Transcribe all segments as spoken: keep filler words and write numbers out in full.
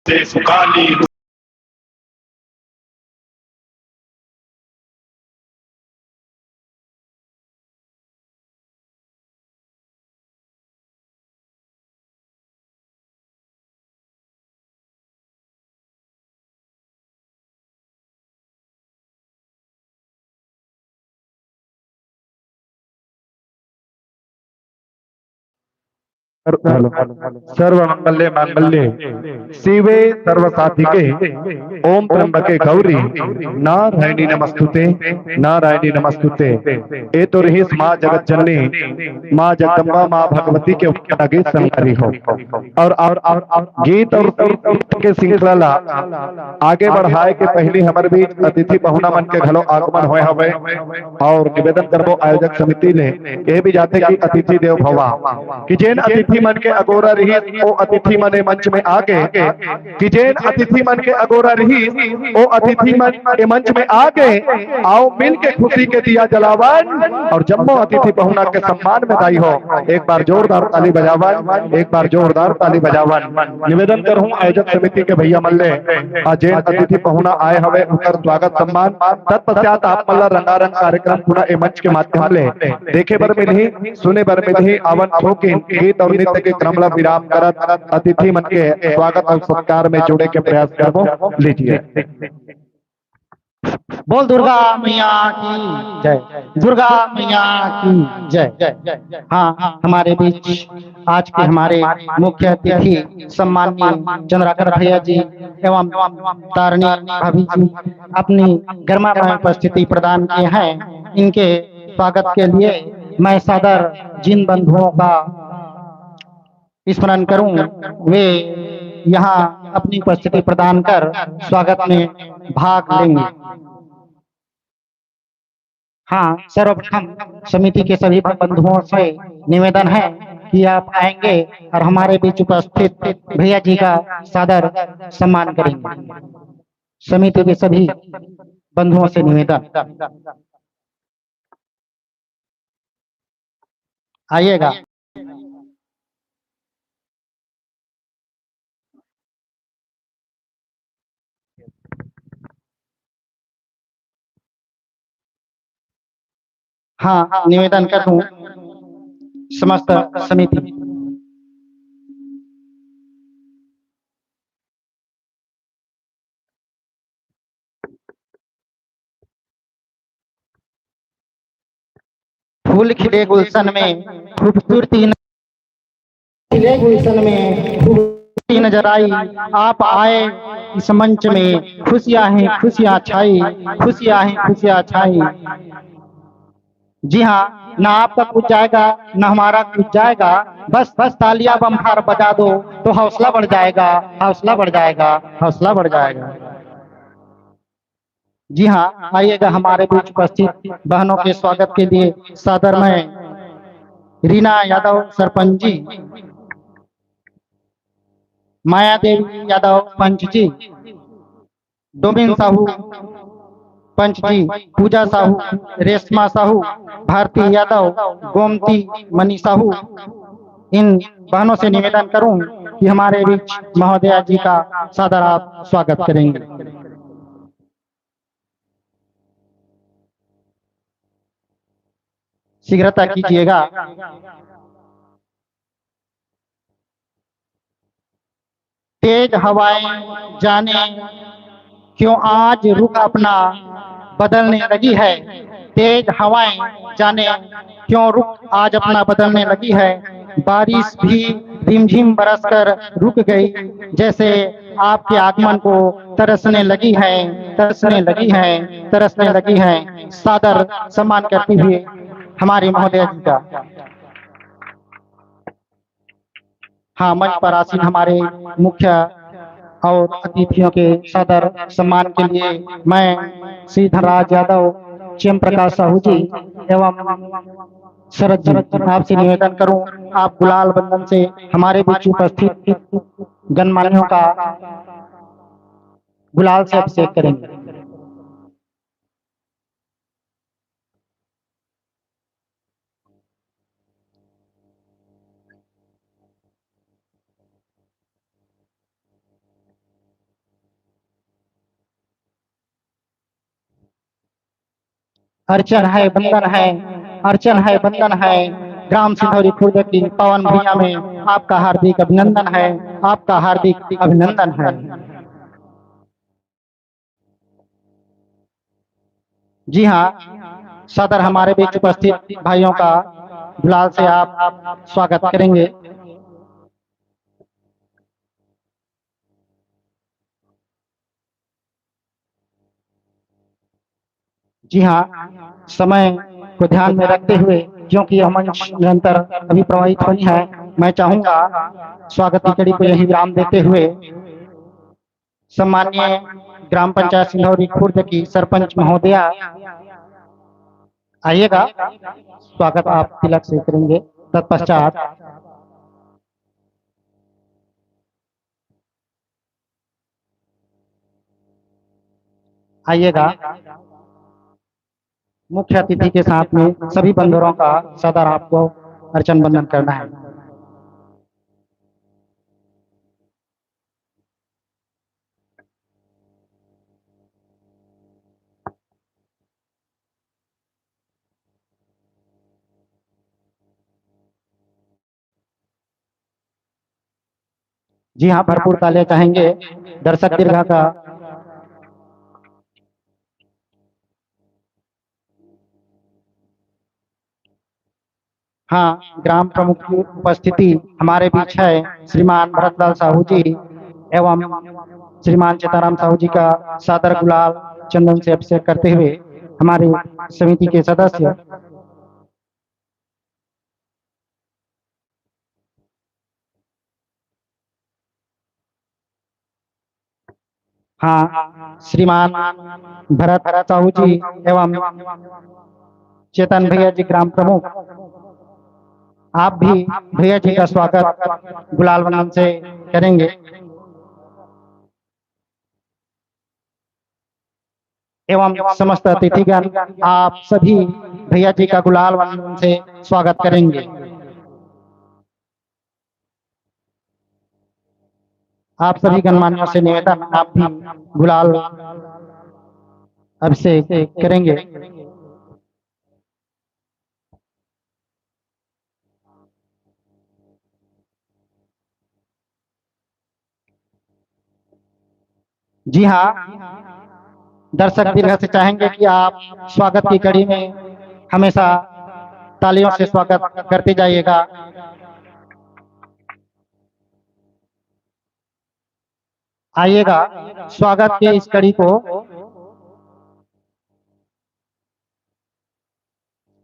से सुखाली। सर्व मंगल्ये मांगल्ये शिवे सर्व साधिके ओम त्र्यंबके गौरी नारायणी नमस्तुते, नारायणी नमस्तुते। ए तो रहिस माँ जगत जननी, माँ जगदम्बा, माँ भगवती के उपासना गीत संगवारी हो। और, और, और, और गीत और, और गीत के श्रृंखला ला आगे बढ़ाए के पहली हमर बीच अतिथि पहुना मन के घलो आगमन होए हवे। और निवेदन करबो आयोजक समिति ले, ये भी जाते कि अतिथि देव भवा, कि जेन अतिथि मन के अगोरा रहिस, ओ अतिथि मन ए मंच में आके, कि जेन अतिथि मन के अगोरा रहिस, ओ अतिथि मन ए मंच में आके, आओ मिल के खुशी के दिया जलावन और जम्मो अतिथि पहुना के सम्मान में दाई हो। एक बार जोरदार ताली बजावन, एक बार जोरदार ताली बजावन। निवेदन करहूं आयोजक समिति के भैया मन ले, आ जेन अतिथि पहुना आए हवे, उनकर स्वागत सम्मान। तत्पश्चात आप मन ला रंगारंग कार्यक्रम पुनः ए मंच के माध्यम ले देखे बर मिलही, सुने बर मिलही। आवन थोकिन गीत और नृत्य के क्रम ला विराम करत अतिथि मन के स्वागत और सत्कार में जुड़े के प्रयास करबो। लीजिए। बोल दुर्गा मैया की जय, दुर्गा मैया की जय। हाँ, हमारे बीच आज के हमारे मुख्य अतिथि सम्माननीय चंद्राकर भैया जी एवं तारिणी भाभी जी अपनी गर्मामय उपस्थिति प्रदान किए हैं। इनके स्वागत के लिए मैं सादर जिन बंधुओं का स्मरण करूं, वे यहाँ अपनी उपस्थिति प्रदान कर स्वागत में भाग लेंगे। हाँ, सर्वप्रथम समिति के सभी बंधुओं से निवेदन है कि आप आएंगे और हमारे बीच उपस्थित भैया जी का सादर सम्मान करेंगे। समिति के सभी बंधुओं से निवेदन, आइएगा। हाँ, निवेदन करहूं समस्त समिति। फूल खिले गुलशन में खूबसूरती न-, खिले गुलशन में खूबसूरती नजर आई। आप आए इस मंच में, खुशियां ही खुशियां छाई, खुशियां ही खुशियां छाई। जी हाँ, ना आपका कुछ जाएगा, ना हमारा कुछ जाएगा। बस, बस तालियां बम्फार बजा दो तो हौसला बढ़ जाएगा, हौसला बढ़ जाएगा, हौसला बढ़ जाएगा। जी हाँ, आइएगा हमारे बीच उपस्थित बहनों के स्वागत के लिए सादर मैं रीना यादव सरपंच जी, माया देवी यादव पंच जी, डोमिन साहू पंच जी, पूजा साहू, रेशमा साहू, भारती यादव, गोमती मनी साहू, इन बहनों से निवेदन करूं कि हमारे बीच महोदया जी का सादर आप स्वागत करेंगे। शीघ्रता कीजिएगा। तेज हवाएं जाने क्यों आज रुख अपना बदलने लगी है, तेज हवाएं जाने क्यों रुख आज अपना बदलने लगी है। बारिश भी रिमझिम बरसकर रुक गई, जैसे आपके आगमन को तरसने लगी है, तरसने लगी है, तरसने लगी है। सादर सम्मान करते हुए हमारे महोदय जी का। हाँ, मंच पर आसीन हमारे मुख्य और अतिथियों के सादर सम्मान के लिए मैं श्री धनराज यादव, चेम प्रकाश साहू जी एवं शरद जी, आपसे निवेदन करूं, आप गुलाल बंदन से हमारे बीच उपस्थित गणमान्यों का गुलाल से अभिषेक करेंगे। अर्चन है, वंदन है, अर्चन है, वंदन है। ग्राम सिंधौरी खुर्द की पावन भुइयां में आपका हार्दिक अभिनंदन है, आपका हार्दिक अभिनंदन है। जी हाँ, सदर हमारे बीच उपस्थित भाइयों का गुलाल से आप स्वागत करेंगे। जी हाँ, समय को ध्यान में रखते हुए, क्योंकि यह मंच निरंतर अभी प्रवाहित होनी है, मैं चाहूंगा स्वागत की कड़ी को यही विराम देते हुए सम्माननीय ग्राम पंचायत सिंधौरी खुर्द की सरपंच महोदया आइएगा, स्वागत आप तिलक से करेंगे। तत्पश्चात आइएगा, मुख्य अतिथि के साथ में सभी बंधुओं का सदर आपको अर्चन वंदन करना है। जी हाँ, भरपूर तालियां चाहेंगे दर्शक दीर्घा का। हाँ, ग्राम प्रमुख की उपस्थिति हमारे बीच है, श्रीमान भरतलाल साहू जी एवं श्रीमान चेताराम साहू जी का सादर गुलाल चंदन से अभिषेक करते हुए हमारी समिति के सदस्य। हाँ, श्रीमान भरत साहू जी एवं चेतन भैया जी, ग्राम प्रमुख, आप भी भैया जी का स्वागत गुलाल वंदन से करेंगे। एवं समस्त अतिथिगण, आप सभी भैया जी का गुलाल वंदन से स्वागत करेंगे। आप सभी गणमान्यों से निवेदन, आप भी गुलाल अभिषेक करेंगे। जी हाँ, दर्शक दीर्घा से चाहेंगे कि आप स्वागत की कड़ी में हमेशा तालियों से स्वागत करते जाइएगा। आइएगा, स्वागत की इस कड़ी को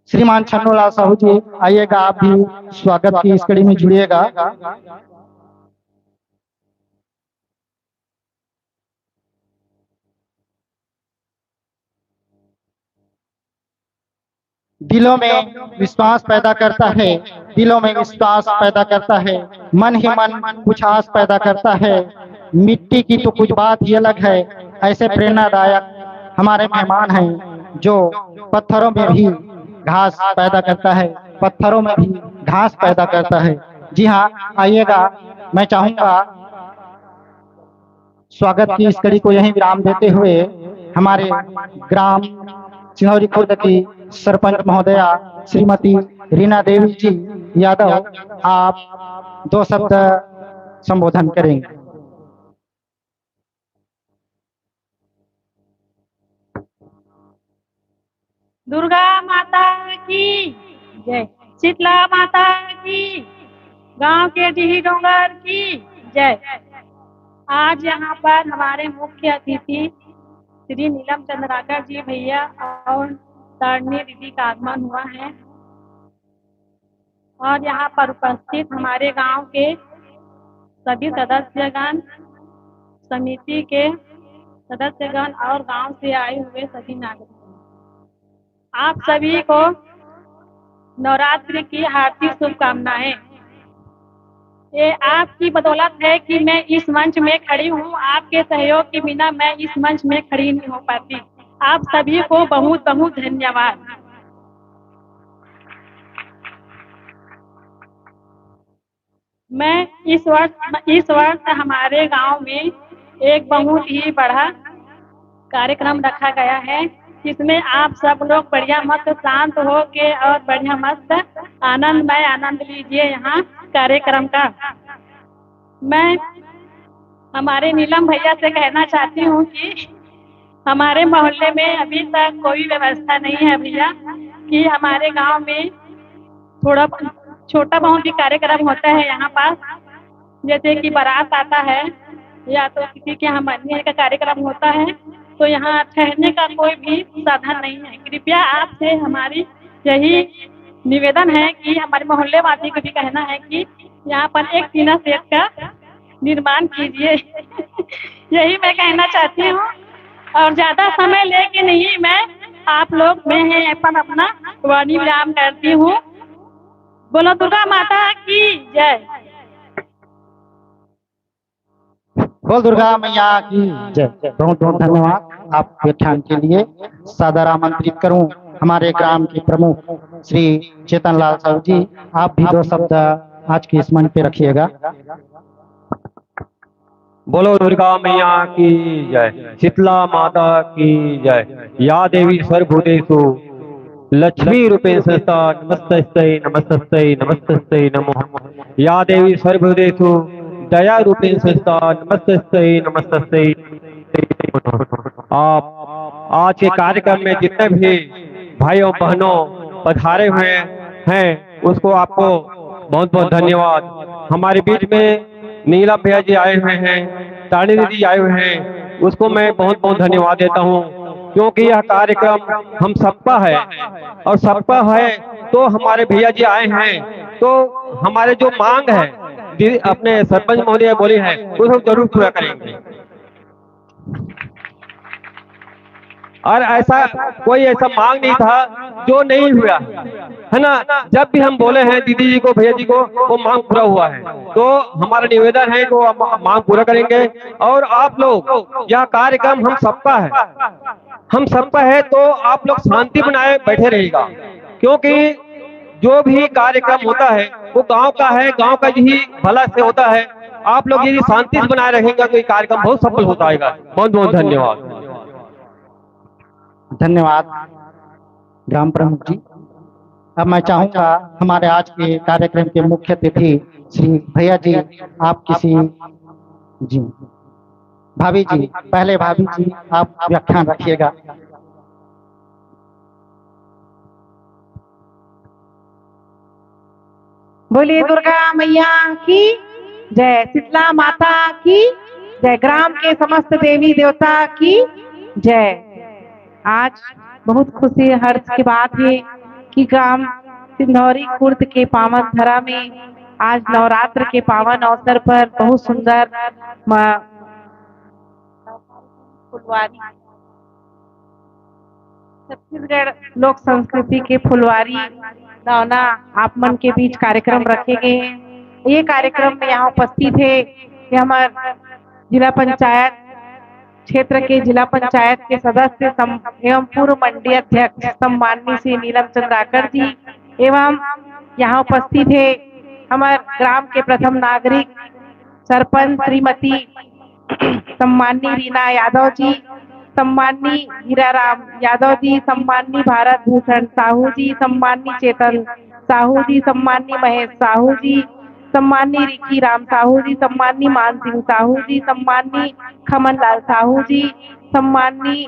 श्रीमान छन्नूलाल साहू जी, आइएगा, आप भी स्वागत की इस कड़ी में जुड़िएगा। दिलों में विश्वास पैदा करता है, दिलों में विश्वास पैदा करता है, मन ही मन कुछ आस पैदा करता है। मिट्टी की तो कुछ बात ही अलग है। ऐसे प्रेरणादायक हमारे मेहमान हैं जो पत्थरों में भी घास पैदा करता है, पत्थरों में भी घास पैदा करता है। जी हाँ, आइएगा, मैं चाहूंगा स्वागत की इस कड़ी को यहीं विराम देते हुए हमारे ग्राम सिंधौरी खुर्द की सरपंच महोदया श्रीमती रीना देवी जी यादव, आप दो शब्द संबोधन करेंगे। दुर्गा माता की जय, शीतला माता की, गांव के डीही डोंगर की जय। आज यहाँ पर हमारे मुख्य अतिथि श्री नीलम चंद्राकर जी भैया और तारणी दीदी का आगमन हुआ है और यहाँ पर उपस्थित हमारे गांव के सभी सदस्यगण, समिति के सदस्यगण और गांव से आए हुए सभी नागरिक, आप सभी को नवरात्रि की हार्दिक शुभकामनाएं। ये आपकी बदौलत है कि मैं इस मंच में खड़ी हूँ। आपके सहयोग के बिना मैं इस मंच में खड़ी नहीं हो पाती। आप सभी को बहुत बहुत धन्यवाद। मैं इस वर्ष, इस वर्ष हमारे गांव में एक बहुत ही बड़ा कार्यक्रम रखा गया है। जिसमें आप सब लोग बढ़िया मस्त शांत हो के और बढ़िया मस्त आनंदमय आनंद लीजिए यहाँ कार्यक्रम का। मैं हमारे नीलम भैया से कहना चाहती हूँ कि हमारे मोहल्ले में अभी तक कोई व्यवस्था नहीं है भैया, कि हमारे गांव में थोड़ा छोटा बहुत भी कार्यक्रम होता है यहाँ पास, जैसे कि बारात आता है या तो किसी के यहाँ मरने का कार्यक्रम होता है, तो यहाँ ठहरने का कोई भी साधन नहीं है। कृपया आपसे हमारी यही निवेदन है कि हमारे मोहल्ले वासी को भी कहना है कि यहाँ पर एक टीना शेड का निर्माण कीजिए। यही मैं कहना चाहती हूँ और ज्यादा समय लेके नहीं, मैं आप लोग में है अपन अपना वाणी विराम करती हूँ। बोलो दुर्गा माता की जय। बोल दुर्गा मैया की जय। बहुत बहुत धन्यवाद आप व्याख्यान के लिए। सादर आमंत्रित करूं हमारे ग्राम के प्रमुख श्री चेतन लाल साहू जी, आप भी दो शब्द आज के इस मंच पे रखिएगा। बोलो दुर्गा मैया की जय, शीतला माता की जय। या देवी सर्वभूतेषु लक्ष्मी रूपेण संस्था नमस्तस्यै नमस्तस्यै नमस्तस्यै नमो। या देवी सर्वभूतेषु दया रूपेण संस्था नमस्तस्यै नमस्तस्यै। आप आज के कार्यक्रम में जितने भी भाइयों बहनों पधारे हुए हैं, उसको आपको बहुत बहुत धन्यवाद। हमारे बीच में नीलम भैया जी आए हुए हैं, तानी दीदी आए हुए हैं, उसको मैं बहुत बहुत धन्यवाद देता हूँ, क्योंकि यह कार्यक्रम हम सबका है और सबका है तो हमारे भैया जी आए हैं तो हमारे जो मांग है, दीदी, अपने सरपंच महोदय बोली है, उसको जरूर पूरा करेंगे। और ऐसा कोई ऐसा मांग नहीं था जो नहीं हुआ, है ना। जब भी हम बोले हैं दीदी जी को, भैया जी को, वो मांग पूरा हुआ है। तो हमारा निवेदन है कि वो मांग पूरा करेंगे। और आप लोग, यह कार्यक्रम हम सबका है, हम सबका है, तो आप लोग शांति बनाए बैठे रहिएगा, क्योंकि जो भी कार्यक्रम होता है वो गांव का है, गांव का ही भला से होता है। आप लोग यदि शांति से बनाए रहेंगे तो ये कार्यक्रम बहुत सफल हो जाएगा। बहुत बहुत धन्यवाद। धन्यवाद ग्राम प्रमुख जी। अब मैं चाहूंगा हमारे आज के कार्यक्रम के मुख्य अतिथि श्री भैया जी, आप किसी जी भाभी जी, पहले भाभी जी आप व्याख्यान रखिएगा। बोलिए दुर्गा मैया की जय, शीतला माता की जय, ग्राम के समस्त देवी देवता की जय। आज बहुत खुशी हर्ष की बात है कि ग्राम सिंधौरी खुर्द के पावन धरा में आज नवरात्र के पावन अवसर पर बहुत सुंदर फुलवारी, छत्तीसगढ़ लोक संस्कृति के फुलवारी नौना आप मन के बीच कार्यक्रम रखे गए हैं। ये कार्यक्रम में यहाँ उपस्थित है ये हमारे जिला पंचायत क्षेत्र के जिला पंचायत के सदस्य एवं पूर्व मंडी अध्यक्ष सम्माननीय श्री नीलम चंद्राकर जी एवं यहाँ उपस्थित है हमारे ग्राम के प्रथम नागरिक सरपंच श्रीमती सम्माननीय रीना यादव जी, सम्माननीय हीरा राम यादव जी, सम्माननीय भारत भूषण साहू जी, सम्माननीय चेतन साहू जी, सम्माननीय महेश साहू जी, सम्माननीय रिकी राम साहू जी, सम्माननीय मान सिंह साहू जी, सम्माननीय खमन लाल साहू जी, सम्माननीय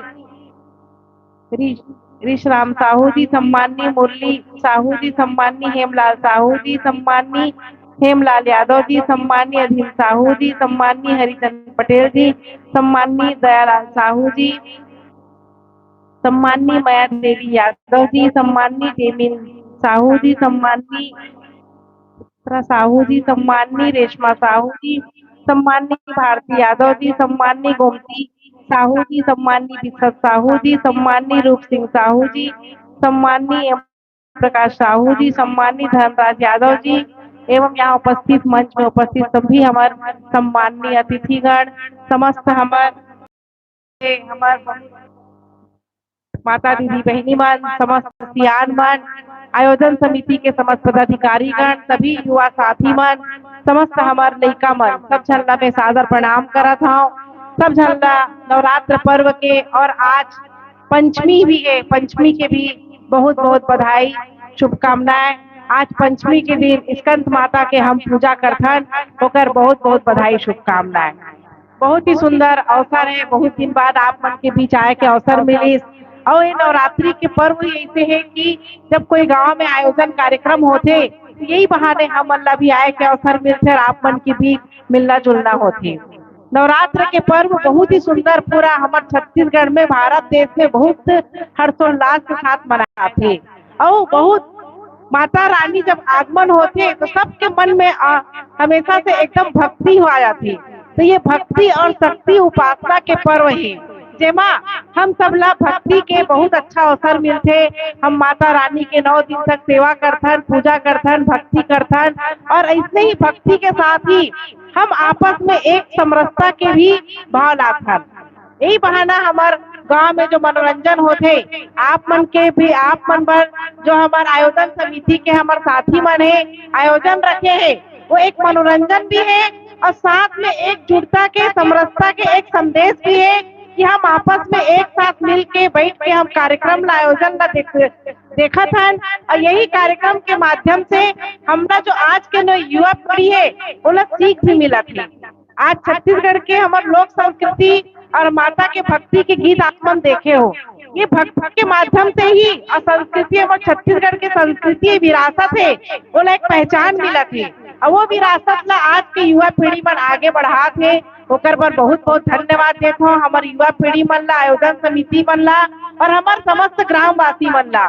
ऋषराम साहू जी, सम्माननीय मुरली साहू जी, सम्माननीय हेमलाल साहू जी, सम्माननीय हेमलाल यादव जी, सम्माननीय अधीन साहू जी, सम्माननीय हरिचंद पटेल जी, सम्माननीय दयालाल साहू जी, सम्माननीय मया देवी यादव जी, सम्माननीय जेमिन साहू जी, सम्माननीय साहू जी, सम्माननीय रेशमा साहू जी, सम्माननीय भारती यादव जी, सम्माननीय गोमती साहू जी, सम्माननीय बिशप साहू जी, सम्माननीय रूप सिंह साहू जी, सम्माननीय एम प्रकाश साहू जी, सम्माननीय धर्मराज यादव जी एवं यहाँ उपस्थित मंच में उपस्थित सभी हमारे सम्माननीय अतिथिगण, समस्त हमारे हमारे माता दीदी बहनी मन, समस्त सियान मन, आयोजन समिति के समस्त पदाधिकारी गण, सभी युवा साथी मन, समस्त हमारे लइका मन, सब झन ला मैं सादर प्रणाम करत हव। सब झन ला नवरात्र पर्व के और आज पंचमी भी है, पंचमी के भी बहुत बहुत बधाई, शुभकामनाएं। आज पंचमी के दिन स्कंद माता के हम पूजा करथन, ओकर बहुत बहुत बधाई, शुभकामनाएं। बहुत ही सुंदर अवसर है, बहुत दिन बाद आप मन के बीच आए के अवसर मिलिस। और ये नवरात्रि के पर्व ही ऐसे है कि जब कोई गांव में आयोजन कार्यक्रम होथे, तो यही बहाने हमन ला भी आए के अवसर मिलथे और आप मन के बीच मिलना जुलना होथे। नवरात्र के पर्व बहुत ही सुंदर, पूरा हमर छत्तीसगढ़ में, भारत देश में बहुत हर्षोल्लास के साथ मनाए जाथे। और बहुत माता रानी जब आगमन होथे तो सबके मन में आ, हमेशा से एकदम भक्ति हो आ जाथे। तो ये भक्ति और शक्ति उपासना के पर्व है, जेमा हम सब ला भक्ति के बहुत अच्छा अवसर मिलथे। हम माता रानी के नौ दिन तक सेवा करथन, पूजा करथन, भक्ति करथन, और ऐसे ही भक्ति के साथ ही हम आपस में एक समरसता के भी भाव लाथन। यही बहाना हमर गांव में जो मनोरंजन होथे, आप मन के भी, आप मन बर जो हमर आयोजन समिति के हमर साथी मन हे, आयोजन रखे हे, वो एक मनोरंजन भी है और साथ में एकजुटता के, समरसता के एक संदेश भी है कि हम आपस में एक साथ मिल के बैठ के हम कार्यक्रम ला, आयोजन ला देख, देखत हन। और यही कार्यक्रम के माध्यम से हमरा जो आज के नव युवा पीढ़ी है, ओला सीख भी मिलत है। आज छत्तीसगढ़ के हमर लोक संस्कृति और माता के भक्ति के गीत आप मन देखे हो, ये भक्ति के माध्यम से ही और संस्कृति, हमर छत्तीसगढ़ के संस्कृति विरासत है, ओला एक पहचान मिलत है। और वो विरासत ला आज के युवा पीढ़ी मन आगे बढ़ात है, ओकर बर बहुत बहुत धन्यवाद देत हौं हमर युवा पीढ़ी मन ला, आयोजन समिति मन ला और हमर समस्त ग्रामवासी मन ला।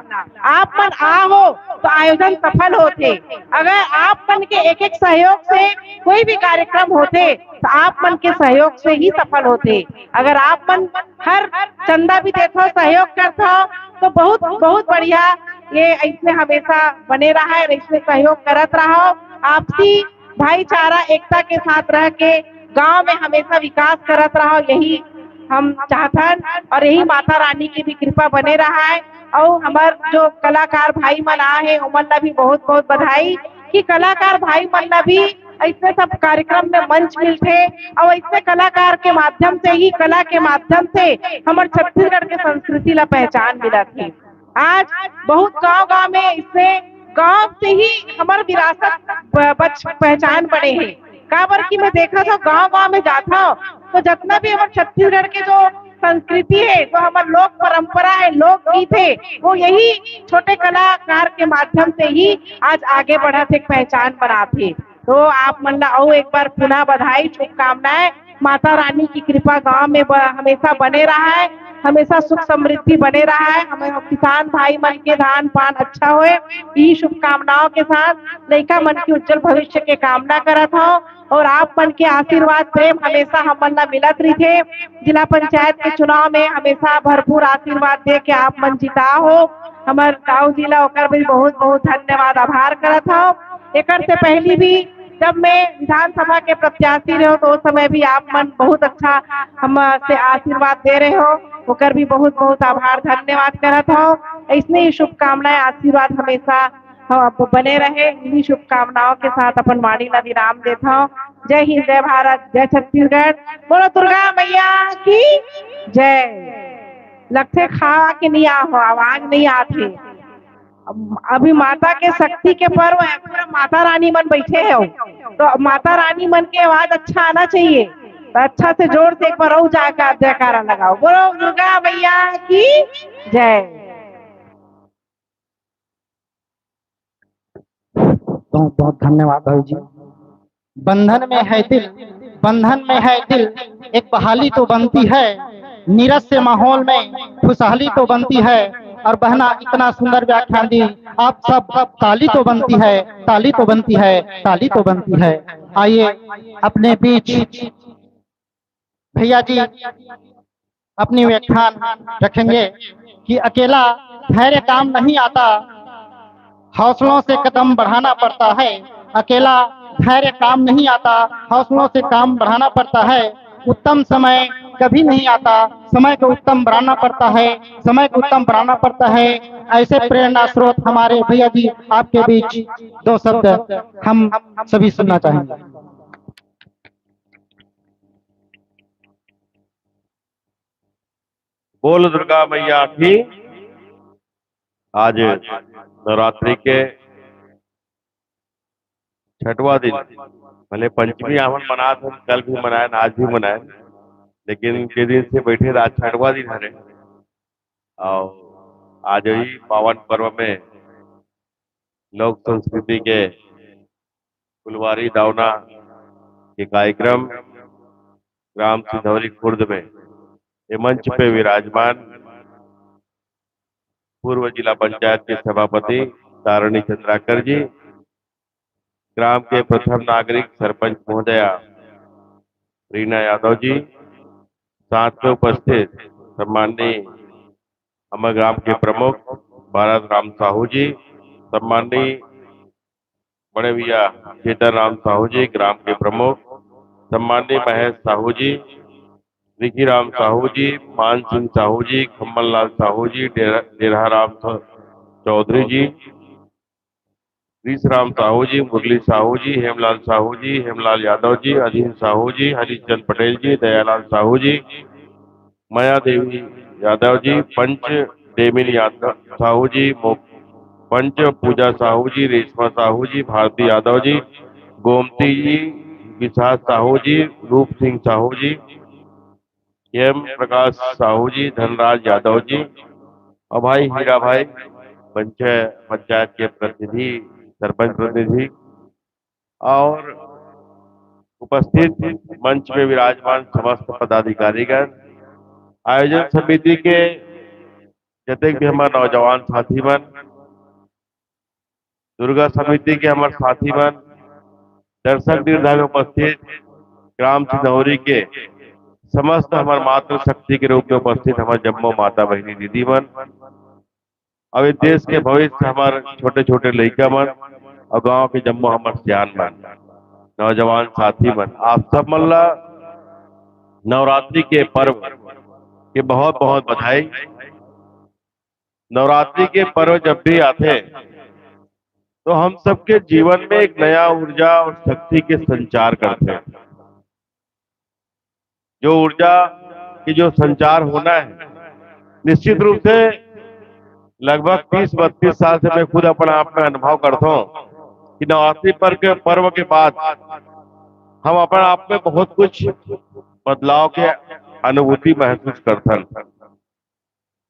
आप मन आ हो तो आयोजन सफल होथे। अगर आप मन के एक एक सहयोग से कोई भी कार्यक्रम होथे तो आप मन के सहयोग से ही सफल होथे। अगर आप मन हर चंदा भी देथव, सहयोग करथव, तो बहुत बहुत बढ़िया। ये ऐसे हमेशा बने रहा है, ऐसे सहयोग करत रहो। आपसी भाईचारा, एकता के साथ रह के गांव में हमेशा विकास करत रहो, यही हम चाहथन। और यही माता रानी की भी कृपा बने रहा है। और हमार जो कलाकार भाई मन आ है, उमन ला भी बहुत बहुत बधाई कि कलाकार भाई मन ला भी ऐसे सब कार्यक्रम में मंच मिलथे और ऐसे कलाकार के माध्यम से ही, कला के माध्यम से हमर छत्तीसगढ़ के संस्कृति ला पहचान मिलत है। आज बहुत गांव-गांव में इससे गांव से ही हमर विरासत ब-, बच, पहचान बने हे। काबर कि मैं देखत हौं गांव-गांव में जात हौं तो जतना भी हमर छत्तीसगढ़ के जो संस्कृति है, जो हमर लोक परंपरा है, लोकगीत है, वो यही छोटे कलाकार के माध्यम से ही आज आगे बढ़त हे, एक पहचान बनात हे। तो आप मन ला अउ एक बार पुनः बधाई, शुभकामनाएं। माता रानी की कृपा गांव में ब-, हमेशा बने रहा है, हमेशा सुख समृद्धि बने रहा है, हमें किसान भाई मन के धान पान अच्छा होए, यही शुभकामनाओं के साथ लइका मन के उज्जवल भविष्य के कामना करत हौं। और आप मन के आशीर्वाद प्रेम हमेशा हमन ला मिलत रहिथे। जिला पंचायत के चुनाव में हमेशा भरपूर आशीर्वाद दे के आप मन जिता हो हमर दाऊ जी ला, ओकर भी बहुत बहुत धन्यवाद, आभार करत हौं। एकर से पहली भी जब मैं विधानसभा के प्रत्याशी रहे हौं तो उस समय भी आप मन बहुत अच्छा हम से आशीर्वाद दे रहे हो, ओकर भी बहुत बहुत आभार धन्यवाद करत हौं। ऐसने ही शुभकामनाएं, आशीर्वाद हमेशा हम आपको बने रहे। इन्हीं शुभकामनाओं के साथ अपन वाणी ला विराम देत हौं। जय हिंद, जय भारत, जय छत्तीसगढ़। बोलो दुर्गा मैया की जय। लगथे खा के नहीं आ हो, आवाज नहीं आत हे। अब-, अभी माता के शक्ति के पर्व है, पूरा माता रानी मन बैठे हो, तो माता रानी मन के आवाज अच्छा आना चाहिए। तो अच्छा से जोर से एक बार और जाकर जयकारा लगाओ, बोलो दुर्गा मैया की जय। बहुत बहुत धन्यवाद भाई जी। बंधन में है दिल, बंधन में है दिल, एक बहाली तो बनती है, नीरस से माहौल में खुशहाली तो बनती है। और बहना इतना सुंदर व्याख्यान दी, आप सब ताली तो बनती है, ताली तो बनती है, ताली तो बनती है। आइए अपने बीच भैया जी अपनी व्याख्यान रखेंगे कि अकेला धैर्य काम नहीं आता, हौसलों से कदम बढ़ाना पड़ता है। अकेला धैर्य काम नहीं आता, हौसलों से काम बढ़ाना पड़ता है। उत्तम समय कभी नहीं आता, समय को उत्तम बनाना पड़ता है, समय को उत्तम बनाना पड़ता है। ऐसे प्रेरणा स्रोत हमारे भैया जी आपके बीच दो शब्द हम सभी सुनना चाहेंगे। बोल दुर्गा मैया की। आज नवरात्रि के छठवां दिन, भले पंचमी हमन मनात हन, कल भी मनाएन, आज भी मनाएन, लेकिन जे दिन से बैठे आज छठवां दिन हरे। और आज ही पावन पर्व में लोक संस्कृति के फुलवारी दावना के कार्यक्रम ग्राम सिंधौरी खुर्द में ये मंच पे विराजमान पूर्व जिला पंचायत के सभापति तारिणी चंद्राकर जी, ग्राम के प्रथम नागरिक सरपंच महोदया रीना यादव जी, साथ में उपस्थित सम्माननीय हमर ग्राम के प्रमुख भारत राम साहू जी, सम्माननीय बड़े भैया चेतन राम साहू जी, ग्राम के प्रमुख, सम्माननीय महेश साहू जी, रिखी राम साहू जी, मान सिंह साहू जी, खम्मन लाल साहू जी, डेरा, डेरा राम सा-, चौधरी जी, रीस राम साहू जी, मुरली साहू जी, हेमलाल साहू जी, हेमलाल यादव जी, अधीन साहू जी, हरिचंद पटेल जी, दयालाल साहू जी, माया देवी यादव जी, पंच देविन यादव साहू जी, मो-, पंच पूजा साहू जी, रेशमा साहू जी, भारती यादव जी, गोमती जी, विशाल साहू जी, रूप सिंह साहू जी, एम प्रकाश साहू जी, धनराज यादव जी और भाई हीरा भाई, पंच-, पंचायत के प्रतिनिधि, सरपंच प्रतिनिधि और उपस्थित मंच में विराजमान समस्त पदाधिकारीगण, आयोजन समिति के जतेक भी हमर नौजवान साथी मन, दुर्गा समिति के हमर साथी मन, दर्शक दीर्घा में उपस्थित ग्राम सिंधौरी के समस्त हमर मातृशक्ति के रूप में उपस्थित हमर जम्मो माता बहिनी दीदी मन, अब ये देश के भविष्य हमर छोटे छोटे लइका मन और गांव के जम्मो हमर सियान मन, नौजवान साथी मन, आप सब मन ला नवरात्रि के पर्व के बहुत बहुत बधाई। नवरात्रि के पर्व जब भी आथे तो हम सबके जीवन में एक नया ऊर्जा और शक्ति के संचार करथे। जो ऊर्जा के जो संचार होना है, निश्चित रूप से लगभग तीस बत्तीस साल से मैं खुद अपन आप में अनुभव करता हूँ कि नवरात्रि पर्व के, पर्व के बाद हम अपन आप में बहुत कुछ बदलाव के अनुभूति महसूस करथन।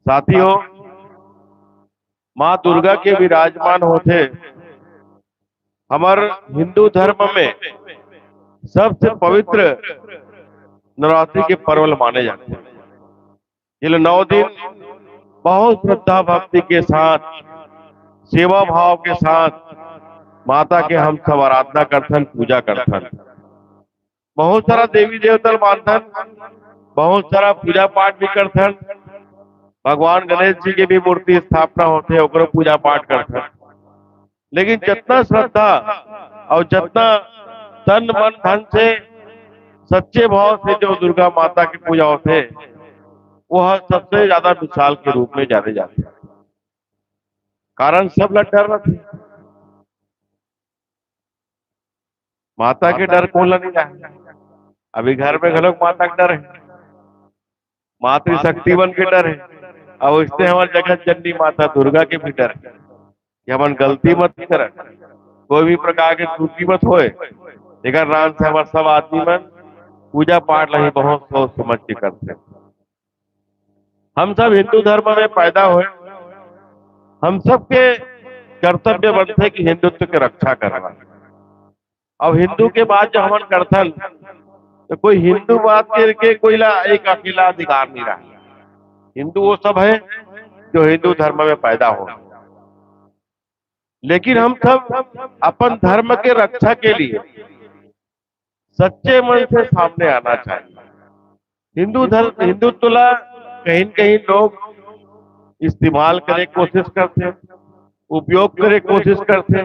साथियों, माँ दुर्गा के विराजमान होथे हमर हिंदू धर्म में सबसे पवित्र नवरात्रि के पर्व ल माने जाथे। ये नौ दिन बहुत श्रद्धा भक्ति के साथ, सेवा भाव के साथ माता के हम सब आराधना करथन, पूजा करथन। बहुत सारा देवी देवता ल मानथन, बहुत सारा पूजा पाठ भी करथन। भगवान गणेश जी के भी मूर्ति स्थापना होथे, ओकरो पूजा पाठ करथन। लेकिन जितना श्रद्धा और जितना तन मन धन से सच्चे भाव से जो दुर्गा माता की पूजा होथे, वो सबसे ज्यादा मिसाल के रूप में जाने जाथे। कारण सब ला डर रथे। माता के डर कोन ला नहीं रहे? अभी घर में घलोक माता के डर है, मातृशक्ति मन के डर है, और इससे हमर जगत जननी माता दुर्गा के भी डर है कि हमन गलती मत करन, कोई भी प्रकार के त्रुटि मत होए। एकर नाम से हमर सब आदमी मन पूजा पाठ ला ही बहुत सोच समझ के करथे। हम सब हिंदू धर्म में पैदा होए, हम सबके कर्तव्य बनथे कि हिंदुत्व के रक्षा करना। अब हिंदू के बात जो हमन करथन, तो कोई हिंदू बात करके कोई ला एक अकेला अधिकार नहीं रहा। हिंदू वो सब है जो हिंदू धर्म में पैदा हो, लेकिन हम सब अपन धर्म के रक्षा के लिए सच्चे मन से सामने आना चाहिए। हिंदू धर्म, हिंदुत्व ला कहीं न कहीं लोग इस्तेमाल करे के कोशिश करथे, उपयोग करे के कोशिश करथे,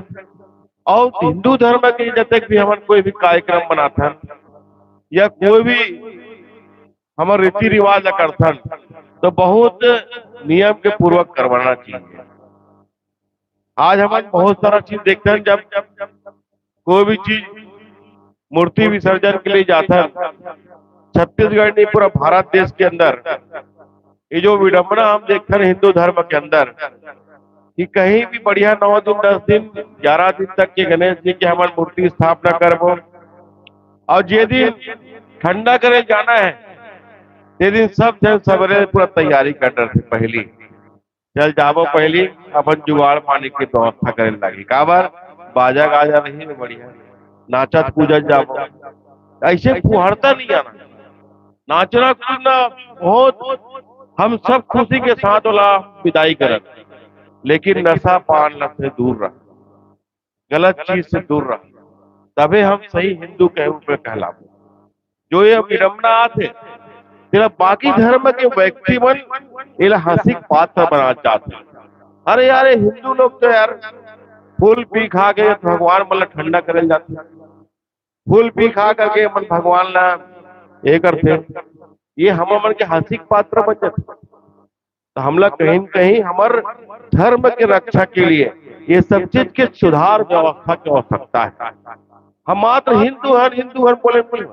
और हिंदू धर्म के जतक भी हमन कोई भी कार्यक्रम बनाथन या कोई भी हमर रीति रिवाज ला करथन, तो बहुत नियम के पूर्वक करवाना चाहिए। आज हमन बहुत सारा चीज देखथन, जब कोई भी चीज मूर्ति विसर्जन के लिए जाथन, छत्तीसगढ़ नहीं, पूरा भारत देश के अंदर ये जो विडंबना हम देखथन हिंदू धर्म के अंदर कि कहीं भी बढ़िया नौ दिन, दस दिन, ग्यारह दिन तक के गणेश जी के हमन मूर्ति स्थापना करबो, और जे दिन ठंडा करे जाना है, ते दिन सब झन सबेरे पूरा तैयारी कर डरथे। पहली चल जाबो, पहली अपन जुगाड़ पानी के व्यवस्था करे लागी। काबर? बाजा गाजा रही बढ़िया, नाचत कूदत जाबो। ऐसे फुहरता नहीं जाना, नाचना कूदना बहुत हम सब खुशी के साथ ओला विदाई करत, लेकिन नशा पान लत से दूर रह, गलत चीज से दूर रह, तभे हम सही हिंदू के रूप में कहलाबो। जो ये विडंबना आथे, तेला बाकी धर्म के व्यक्ति मन एला हंसी के पात्र बना जाथे। अरे यार, ये हिंदू लोग तो यार फूल पी खा के भगवान मन ला ठंडा करे जाथे, फूल पी खा करके मन भगवान ला ये करथे, ये हमर मन के हंसी के पात्र बन जाथे। तो हमला कहीं न कहीं हमर धर्म के रक्षा के लिए ये सब चीज के सुधार व्यवस्था के आवश्यकता है। हम मात्र हिंदू हन, हिंदू हन बोले नहीं।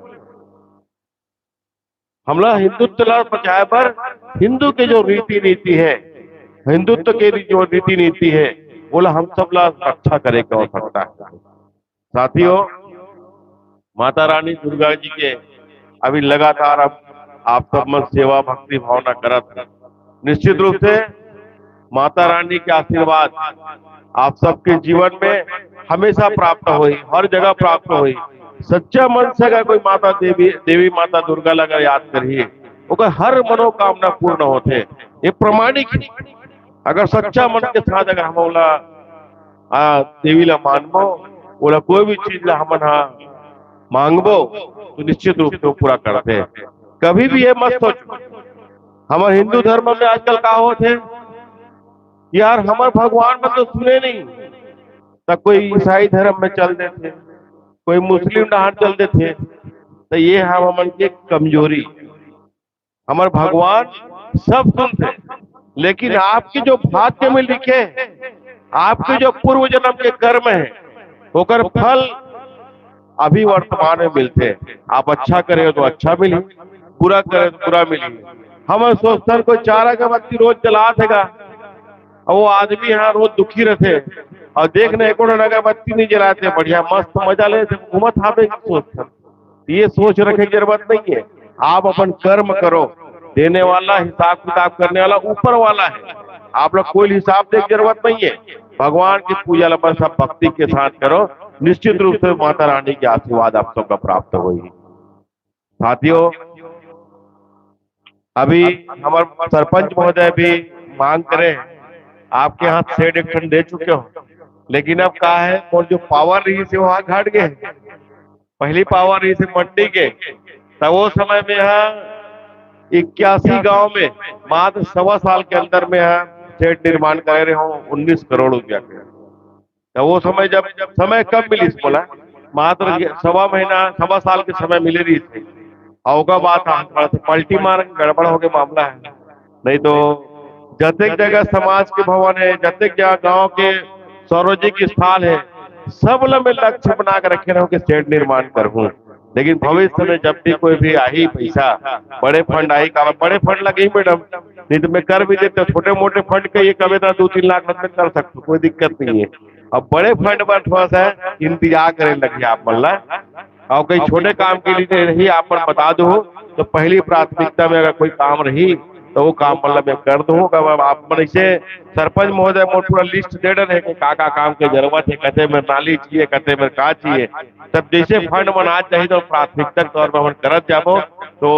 हमला हिंदुत्व ला बचाए बर हिंदू के जो रीति नीति है, हिंदुत्व के जो रीति नीति है, ओला हम सब ला रक्षा करे के आवश्यकता है। साथियों, माता रानी दुर्गा जी के अभी लगातार अब आप सब मन सेवा भक्ति भावना करत हैं। निश्चित रूप से माता रानी के आशीर्वाद आप सबके जीवन में हमेशा प्राप्त होही, हर जगह प्राप्त होही। सच्चा मन से अगर कोई माता देवी, देवी माता दुर्गा ला अगर याद करही, ओकर हर मनोकामना पूर्ण होथे। ये प्रमाणिक है। अगर सच्चा मन के साथ अगर हम ओला, आ, देवी ला मानबो, ओला कोई भी चीज ला हमन हा मांगबो, तो निश्चित रूप से वो पूरा करथे। कभी भी ये मत सोचो, हमर हिंदू धर्म में आजकल का होत हे, यार, हमर भगवान मन तो सुने नहीं, त कोई ईसाई धर्म में चल देथे, कोई मुस्लिम डहार चल देथे, त ये हम हमन के कमजोरी। हमर भगवान सब सुनथे, लेकिन आपके जो भाग्य में लिखे, आपके जो पूर्व जन्म के कर्म है, ओकर फल अभी वर्तमान में मिलथे। आप अच्छा करे हो तो अच्छा मिली, बुरा करे हो तो बुरा मिली। हमन सोचथन कोई चार अगरबत्ती रोज जलात हे गा, अउ वो आदमी हा रोज दुखी रथे, अउ देख ना एको ठन अगरबत्ती नहीं जलाते, बढ़िया मस्त मजा लेथे, घूमत हावे सोचथन। ये सोच रखे की जरूरत नहीं है। आप अपन कर्म करो, देने वाला, हिसाब किताब करने वाला ऊपर वाला है। आप लोग कोई हिसाब देने की जरूरत नहीं है। भगवान की पूजा ला बस आप भक्ति के साथ करो, निश्चित रूप से माता रानी के आशीर्वाद आप सबका प्राप्त होही। साथियों, अभी हमर सरपंच महोदय भी मांग करे, आपके हाथ shed एक ठन दे चुके हो, लेकिन अब का है, मोर जो power रहिस हे, वो हा घट गए। पहली power रहिस हे मंडी के, तब वो समय में हा इक्यासी गांव में मात्र सवा साल के अंदर में हा shed निर्माण करे रहे हो उन्नीस करोड़ रुपया के। त वो समय जब समय कम मिलिस मोला, मात्र ये सवा महीना, सवा साल के समय मिले रहिस हे। अउ ओकर बाद हा थोड़ा सा पलटी मार के गड़बड़ हो गए मामला है। नहीं तो जतेक जगह समाज के भवन है, जतेक जगह गांव के सार्वजनिक स्थान है, सब ला मैं लक्ष्य बना के रखे रहूं कि shed निर्माण करहूं। लेकिन भविष्य में जब भी कोई भी आही पैसा, बड़े fund आही, का बड़े fund लगही मैडम, नहीं तो मैं कर भी देता, छोटे मोटे fund के ये कभी ना दो तीन लाख रुपए कर सकता हूँ, कोई दिक्कत नहीं है। अब बड़े fund बर थोड़ा सा इंतजार करे लगी आप मन ला। अउ कहीं छोटे काम के लिए रही, आप मन बता दो, तो पहली प्राथमिकता में अगर कोई काम रही, तो वो काम मन ला मैं कर दूँ। अब आप मन इसे सरपंच महोदय मोर पूरा list दे डरे हे कि का का काम के जरूरत है, कते में नाली चाहिए, कते में का चाहिए। तब जैसे fund मन आ जाही तो प्राथमिकता के तौर पर हमन करत जाबो। तो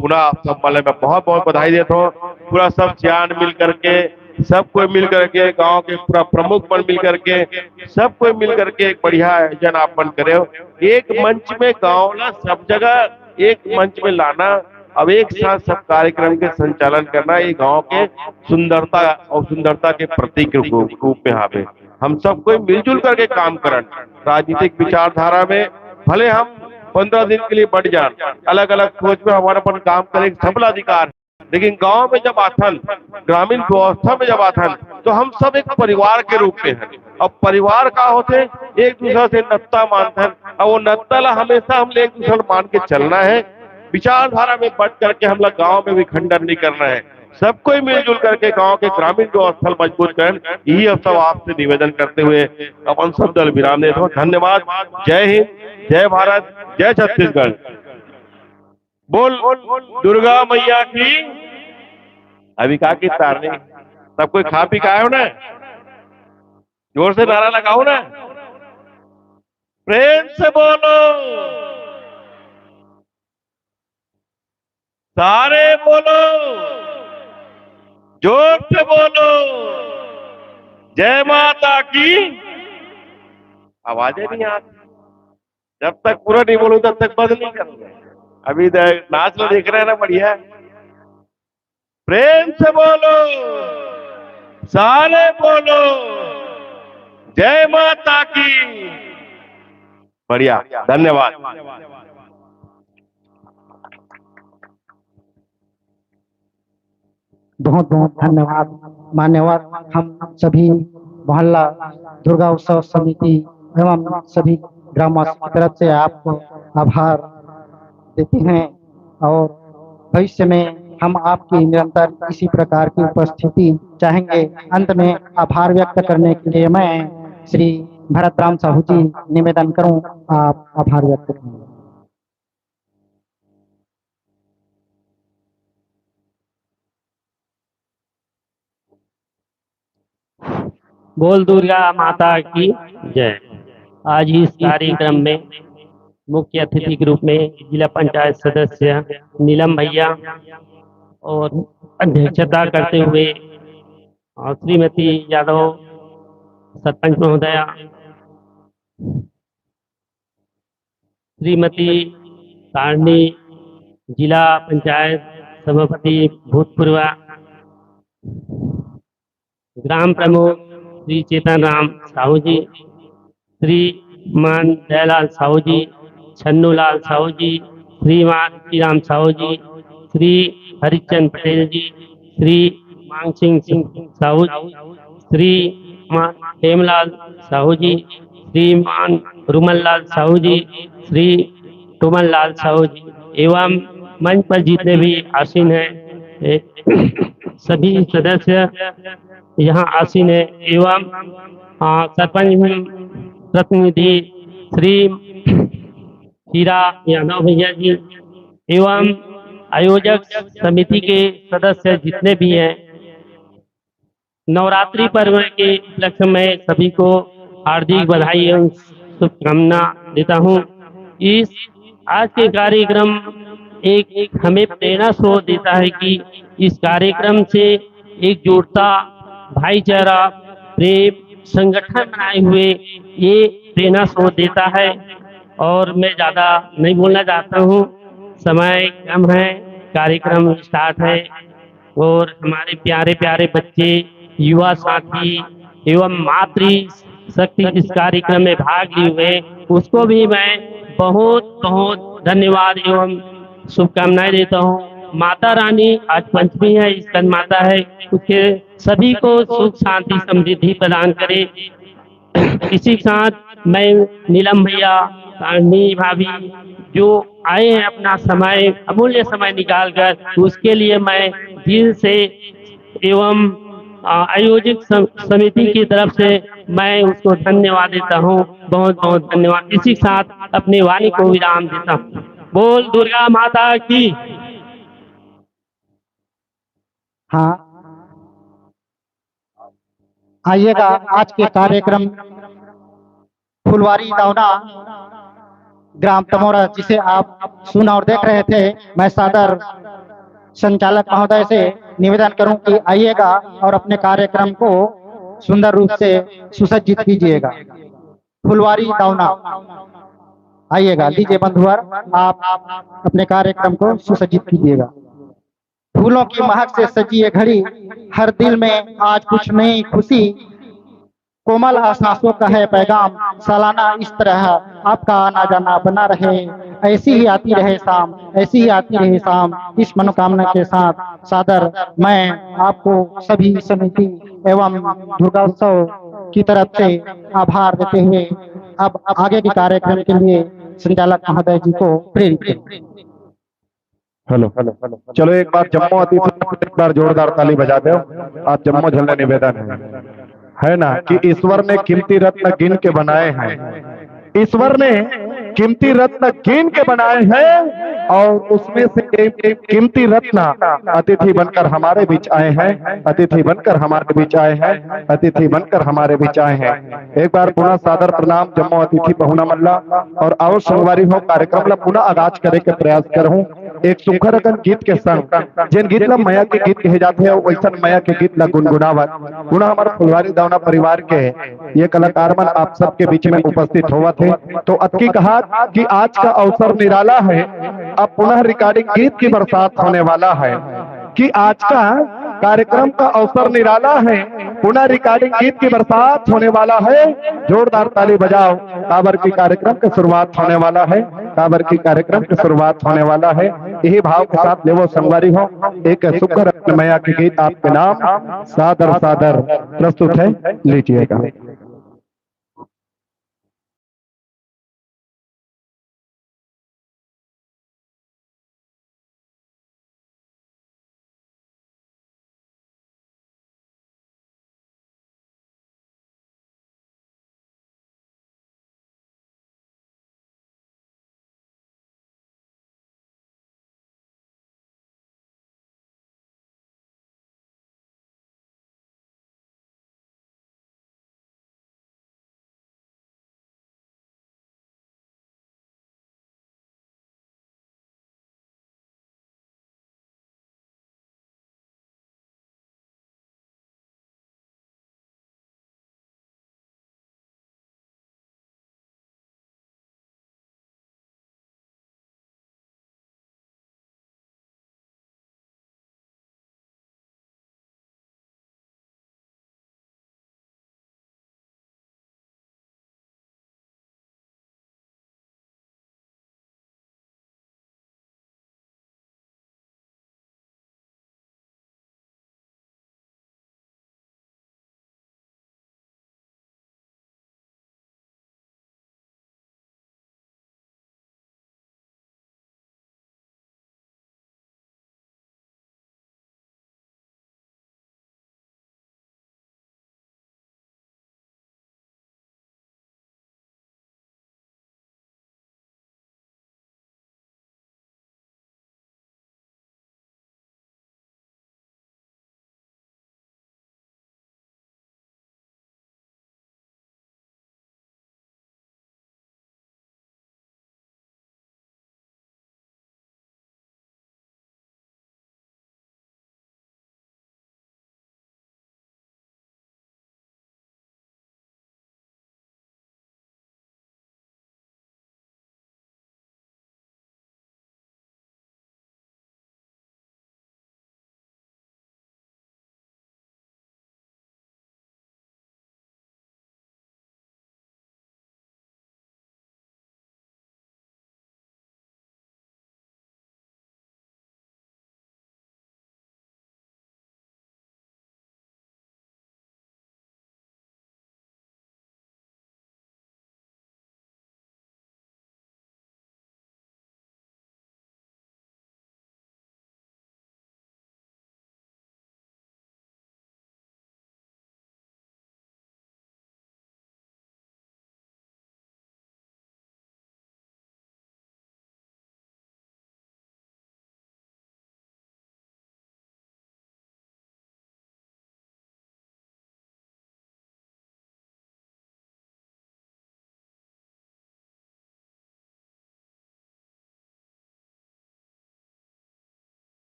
पुनः आप सब मन ला मैं बहुत बहुत बधाई देता हूँ। पूरा सब सियान मिल करके, सब कोई मिल करके, गांव के पूरा प्रमुख मन मिल करके, सब कोई मिल करके एक बढ़िया आयोजन आप मन करे हो। एक मंच में गांव ला सब जगह एक मंच में लाना, अब एक साथ सब कार्यक्रम के संचालन करना, ये गांव के सुंदरता अउ सुंदरता के प्रतीक रूप, रूप में हावे। हम सब कोई मिलजुल करके काम करन। राजनीतिक विचारधारा में भले हम पंद्रह दिन के लिए बंट जान, अलग-अलग सोच में हमारा अपन काम करे के सबला अधिकार है, लेकिन गांव में जब आथन, ग्रामीण व्यवस्था में जब आथन, तो हम सब एक परिवार के रूप में हैं। अब परिवार का होथे, एक दूसरा से नत्ता मानथन, अब वो नत्ता ला हमेशा हम एक दूसरा ला मान के चलना है। विचारधारा में बंट करके हमला गांव में विखंडन नहीं करना है। सब कोई मिलजुल करके गांव के ग्रामीण जो स्थल मजबूत करें, यही हम सब आपसे निवेदन करते हुए अपन शब्द ल विराम देत हौं। धन्यवाद। जय हिंद, जय भारत, जय छत्तीसगढ़। बोल दुर्गा मैया की। अभी का की तारनी, सब कोई खा पी के आए हो ना? जोर से नारा लगाओ ना, प्रेम से बोलो, सारे बोलो, जोर से बोलो, जय माता की। आवाजें नहीं आती, जब तक पूरा नहीं बोलूं तब तक बंद नहीं करूंगा। अभी दे-, नाच लो, देख रहे हैं ना, बढ़िया। प्रेम से बोलो, सारे बोलो, जय माता की। बढ़िया, धन्यवाद। बहुत बहुत धन्यवाद मान्यवर। हम सभी मोहल्ला दुर्गा उत्सव समिति एवं सभी ग्रामवासी की तरफ से आपको आभार देते हैं और भविष्य में हम आपकी निरंतर इसी प्रकार की उपस्थिति चाहेंगे। अंत में आभार व्यक्त करने के लिए मैं श्री भरत राम साहू जी निवेदन करूं, आप आभार व्यक्त करें। बोल दुर्गा माता की जय। आज इस कार्यक्रम में मुख्य अतिथि के रूप में जिला पंचायत सदस्य नीलम भैया और अध्यक्षता करते हुए, अ, श्रीमती यादव सरपंच महोदया, श्रीमती तारणी जिला पंचायत सभापति भूतपूर्व, ग्राम प्रमुख श्री चेतन राम साहू जी, श्रीमान दयालाल साहू जी, छन्नू लाल साहू जी, श्रीमान श्री राम साहू जी, श्री हरिचंद पटेल जी, श्री मांगसिंह सिंह साहू जी, श्रीमान हेमलाल साहू जी, श्रीमान रूमल लाल साहू जी, श्री टोमन लाल साहू जी एवं मंच पर जितने भी आसीन हैं, ए, सभी सदस्य यहाँ आसीन हैं एवं, आ, सरपंच प्रतिनिधि श्री हीरा यादव भैया जी एवं आयोजक समिति के सदस्य जितने भी हैं, नवरात्रि पर्व के उपलक्ष्य में सभी को हार्दिक बधाई एवं शुभकामना देता हूँ। इस आज के कार्यक्रम एक, एक हमें प्रेरणा स्रोत देता है कि इस कार्यक्रम से एकजुटता, भाईचारा, प्रेम, संगठन बनाए हुए ये प्रेरणा स्रोत देता है। और मैं ज़्यादा नहीं बोलना चाहता हूँ, समय कम है, कार्यक्रम स्टार्ट है और हमारे प्यारे प्यारे बच्चे, युवा साथी एवं मातृ शक्ति इस कार्यक्रम में भाग लिए हुए, उसको भी मैं बहुत बहुत धन्यवाद एवं शुभकामनाएं देता हूँ। माता रानी आज पंचमी है, स्कंद माता है, उसके सभी को सुख शांति समृद्धि प्रदान करे। इसी के साथ मैं नीलम भैया, तारणी भाभी जो आए हैं अपना समय, अमूल्य समय निकाल कर, उसके लिए मैं दिल से एवं, आ, आयोजक सम-, समिति की तरफ से मैं उसको धन्यवाद देता हूँ। बहुत बहुत धन्यवाद। इसी के साथ अपनी वाणी को विराम देता हूँ। बोल दुर्गा माता की। हाँ, आइएगा आज के कार्यक्रम फुलवारी दौना ग्राम तमोरा, जिसे आप सुन और देख रहे थे। मैं सादर संचालक महोदय से निवेदन करूं कि आइएगा और अपने कार्यक्रम को सुंदर रूप से सुसज्जित कीजिएगा। फुलवारी दौना, आइएगा, लीजिए बंधुवर, आप अपने कार्यक्रम को सुसज्जित कीजिएगा। फूलों की महक से सजी ये घड़ी, हर दिल में आज कुछ नई खुशी। कोमल आश्वासों का है पैगाम, सालाना इस तरह आपका आना जाना बना रहे। ऐसी ही आती रहे शाम, ऐसी ही आती रहे शाम। इस मनोकामना के साथ सादर मैं आपको सभी समिति एवं दुर्गोत्सव की तरफ से आभार देते हुए अब आगे के कार्यक्रम के लिए संचालक महोदय जी को प्रेरित करूं। हेलो, चलो एक बार जम्मो अतिथि, एक बार जोरदार ताली बजा दो। आप जम्मो झन ला निवेदन है, है ना, कि ईश्वर ने कीमती रत्न गिन के बनाए हैं। ईश्वर ने कीमती रत्न गिन के बनाए हैं और उसमें से एक, एक कीमती रत्न अतिथि बनकर हमारे बीच आए हैं, अतिथि बनकर हमारे बीच आए हैं, अतिथि बनकर हमारे बीच आए हैं। एक बार पुनः सादर प्रणाम जम्मो अतिथि पहुना मन ला। और आओ संगवारी हो, कार्यक्रम ला पुनः आगाज करे के प्रयास करहूं। एक सुघर अकन गीत के संग, जेन गीत ला मया के गीत कहे जाथे, अउ वैसन मया के गीत ला गुनगुनावत पुनः हमर फुलवारी दावना परिवार के ये कलाकार मन आप सबके बीच में उपस्थित होवत हे। तो अतकी कहा कि आज का अवसर निराला है, अब पुनः रिकॉर्डिंग गीत की बरसात होने वाला है, कि आज का कार्यक्रम का अवसर निराला है, पुनः रिकॉर्डिंग गीत की बरसात होने वाला है। जोरदार ताली बजाओ, काबर की कार्यक्रम की शुरुआत होने वाला है, काबर की कार्यक्रम की शुरुआत होने वाला है। यही भाव के साथ लेवो संगवारी हो, एक सुघर रत्न मया के गीत आपके नाम सादर सादर प्रस्तुत है, लीजिएगा।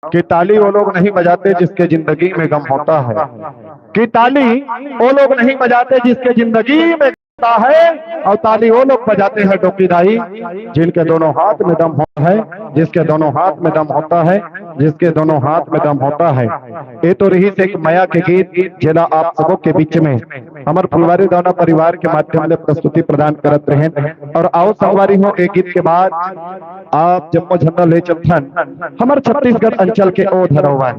कि ताली वो लोग नहीं बजाते जिसके जिंदगी में गम होता है, कि ताली वो लोग नहीं बजाते जिसके जिंदगी में होता है, और ताली वो लोग बजाते हैं डोकी दाई जिनके दोनों हाथ में दम होता है, जिसके दोनों हाथ में दम होता है, जिसके दोनों हाथ में दम होता है। ये तो रहिस एक मया के गीत, जेला आप सबो के बीच में हमर फुलवारी दावना परिवार के माध्यम ले प्रस्तुति प्रदान करत रहेन। और आओ संगवारी हो, एक गीत के बाद आप जम्मो झन ला ले चलथन हमर छत्तीसगढ़ अंचल के ओ धरोहर,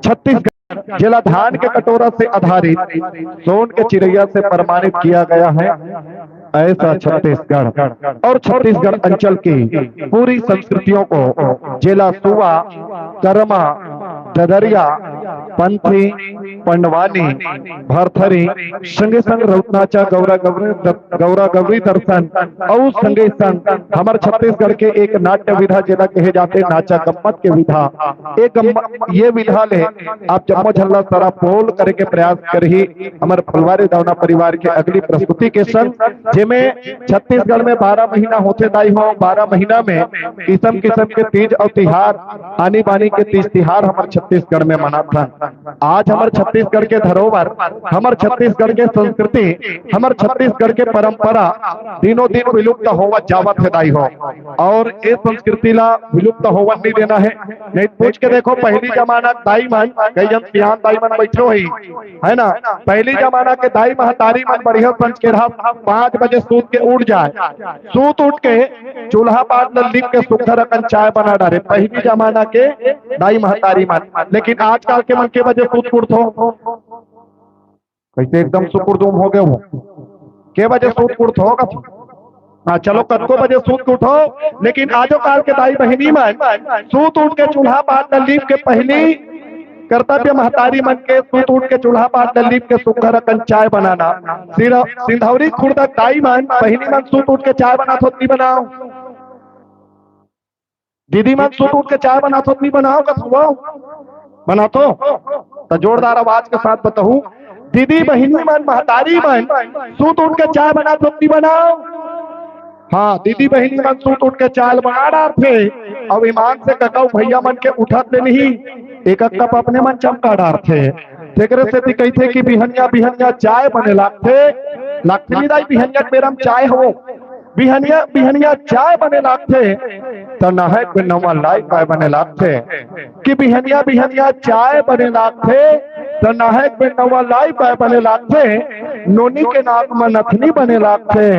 छत्तीसगढ़ जेला धान के कटोरा से आधारित, सोन के चिरैया से प्रमाणित किया गया है, ऐसा छत्तीसगढ़। और छत्तीसगढ़ अंचल की पूरी संस्कृतियों को, जेला सुआ, करमा, ददरिया, पंथी, पंडवानी, भरथरी, संगे संग रउत नाचा, गौरा गौरी दर-, गौरा गौरी दर्शन, अउ संगे संग हमर छत्तीसगढ़ के एक नाट्य विधा, जेला कहे जाथे नाचा गम्मत के विधा। ए गम्म-, ये विधा ले आप जम्मो झन ला सराबोर करे के प्रयास करही हमर फुलवारी दावना परिवार के अगली प्रस्तुति के संग, जेमे छत्तीसगढ़ में बारह महीना होथे दाई हो, बारह महीना में किसम किसम के तीज अउ तिहार, आनी बानी के तीज तिहार हमर छत्तीसगढ़ में मनाथन। आज हमर छत्तीसगढ़ के धरोहर, हमर छत्तीसगढ़ के संस्कृति, हमर छत्तीसगढ़ के परंपरा दिनों दिन विलुप्त होवत जावत हे दाई हो, और ए संस्कृति ला विलुप्त होवन नहीं देना है। नहीं पूछ के देखो, पहली जमाना के दाई मन, कई जन सियान दाई मन बैठे होही, है ना, पहली जमाना के दाई महतारी मन बढ़िया संझ के रहा, पाँच बजे सूत के उठ जाए, सूत उठ के चूल्हा पाट ल लीप के सुग्घर अकन चाय बना डारे, पहली जमाना के दाई महतारी मन। लेकिन आजकल के मन के बजे सूत उठथो, कइसे एकदम सुकुरदुम हो गे हो। के बजे सूत उठथो कथो? हाँ, चलो, कतको बजे सूत उठो, लेकिन आजो काल के दाई बहिनी मन सूत उठ के चूल्हा पाट ल लीप के पहली कर्तव्य महतारी मन के सूत उठ के चूल्हा पाट ल लीप के सुग्घर अकन चाय बनाना। सिर-, सिंधौरी खुर्द दाई मन, बहिनी मन सूत उठ के चाय बनाथो त नहीं बनाओ? दीदी मन सूत उठ के चाय बनाथो त नहीं बनाओ कथो? बनाथो? त जोरदार आवाज के साथ बताहू, दीदी बहिनी मन, महतारी मन सूत उठ के चाय बनाथो त नहीं बनाओ? हाँ, दीदी बहिनी मन सूत उठ के चाय बना डारथे, अउ ईमान से कका भैया मन के उठत ले नहीं, एक एक कप अपने मन चमका डारथे। तेकरे सेती कहिथे कि बिहनिया बिहनिया चाय बने लागथे, लागथे नहीं दाई, बिहनिया के बेरा म चाय हो, बिहनिया बिहनिया चाय बने लागथे, त नहाय के नवा लाई पाय बने लागथे। कि बिहनिया बिहनिया चाय बने लागथे, त नहाय के नवा लाई पाय बने लागथे, नोनी के नाक म नथनी बने लागथे।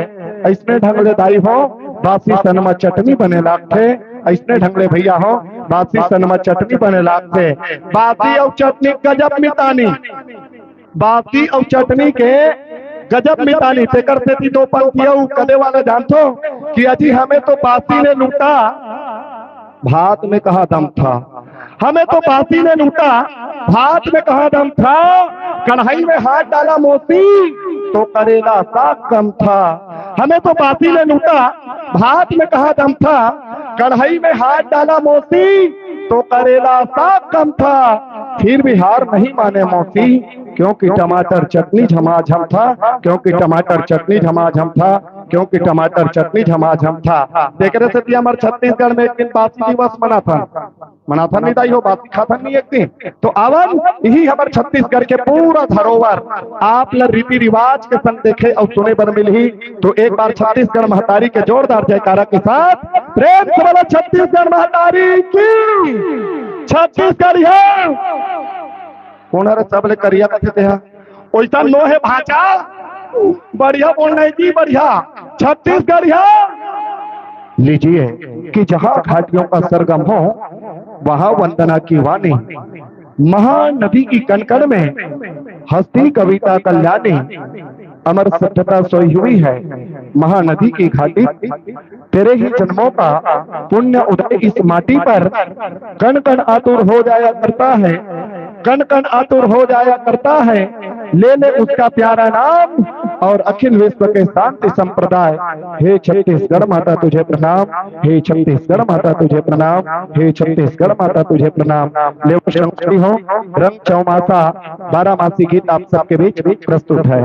अइसने ढंग ले दाई हो, बासी सन म चटनी बने लागथे। अइसने ढंग ले भैया हो, बासी सन म चटनी बने लागथे। बासी अउ चटनी गजब मितानी, बासी अउ चटनी के गजब मितानी। तेकर सेती दो पंथी अउ कदे वाला जानथो कि अजी हमें तो बासी ने लूटा, भात में कहाँ दम था। हमें तो बासी ने लूटा, भात में कहाँ दम था। कढ़ाई में हाथ डाला मौसी, तो करेला साग कम था। हमें तो बासी ने लूटा, भात में कहाँ दम था। कढ़ाई में हाथ डाला मौसी, तो करेला साग कम था। फिर भी हार नहीं माने मौसी, क्योंकि टमाटर चटनी झमाझम था, क्योंकि टमाटर चटनी झमाझम था, क्योंकि टमाटर चटनी झमाझम था। तेकरे सेती हमर छत्तीसगढ़ में एक दिन बासी दिवस मनाथन, मनाथन नहीं दाई हो, बासी खाथन नहीं एक दिन। तो आवन, यही हमर छत्तीसगढ़ के पूरा धरोहर आप ल रीति रिवाज के संग देखे अउ सुने बर मिलही। तो एक बार छत्तीसगढ़ महतारी के जोरदार जयकारा के साथ प्रेम से बोलो छत्तीसगढ़ महतारी की। छत्तीसगढ़िया। कोन हर सबले करिया कथे तेहा? ओइसन नो हे भांचा। बढ़िया बोलना हे जी, बढ़िया। छत्तीसगढ़िया। लीजिए कि जहाँ घाटियों का सरगम हो, वहाँ वंदना की वाणी। महानदी की कण-कण में हंसती कविता कल्याणी। अमर सभ्यता सोई हुई है महानदी की घाटी। तेरे ही जन्मों का पुण्य उदय इस माटी पर। कण कण आतुर हो जाया करता है, कण कण आतुर हो जाया करता है। ले ले उसका प्यारा नाम और अखिल विश्व के शांति संप्रदाय। हे छत्तीसगढ़ माता तुझे प्रणाम, हे छत्तीसगढ़ माता तुझे प्रणाम, हे छत्तीसगढ़ माता तुझे प्रणाम। ले संगवारी हो, रंग चौमासा बारहमासी गीत आप सबके बीच प्रस्तुत है।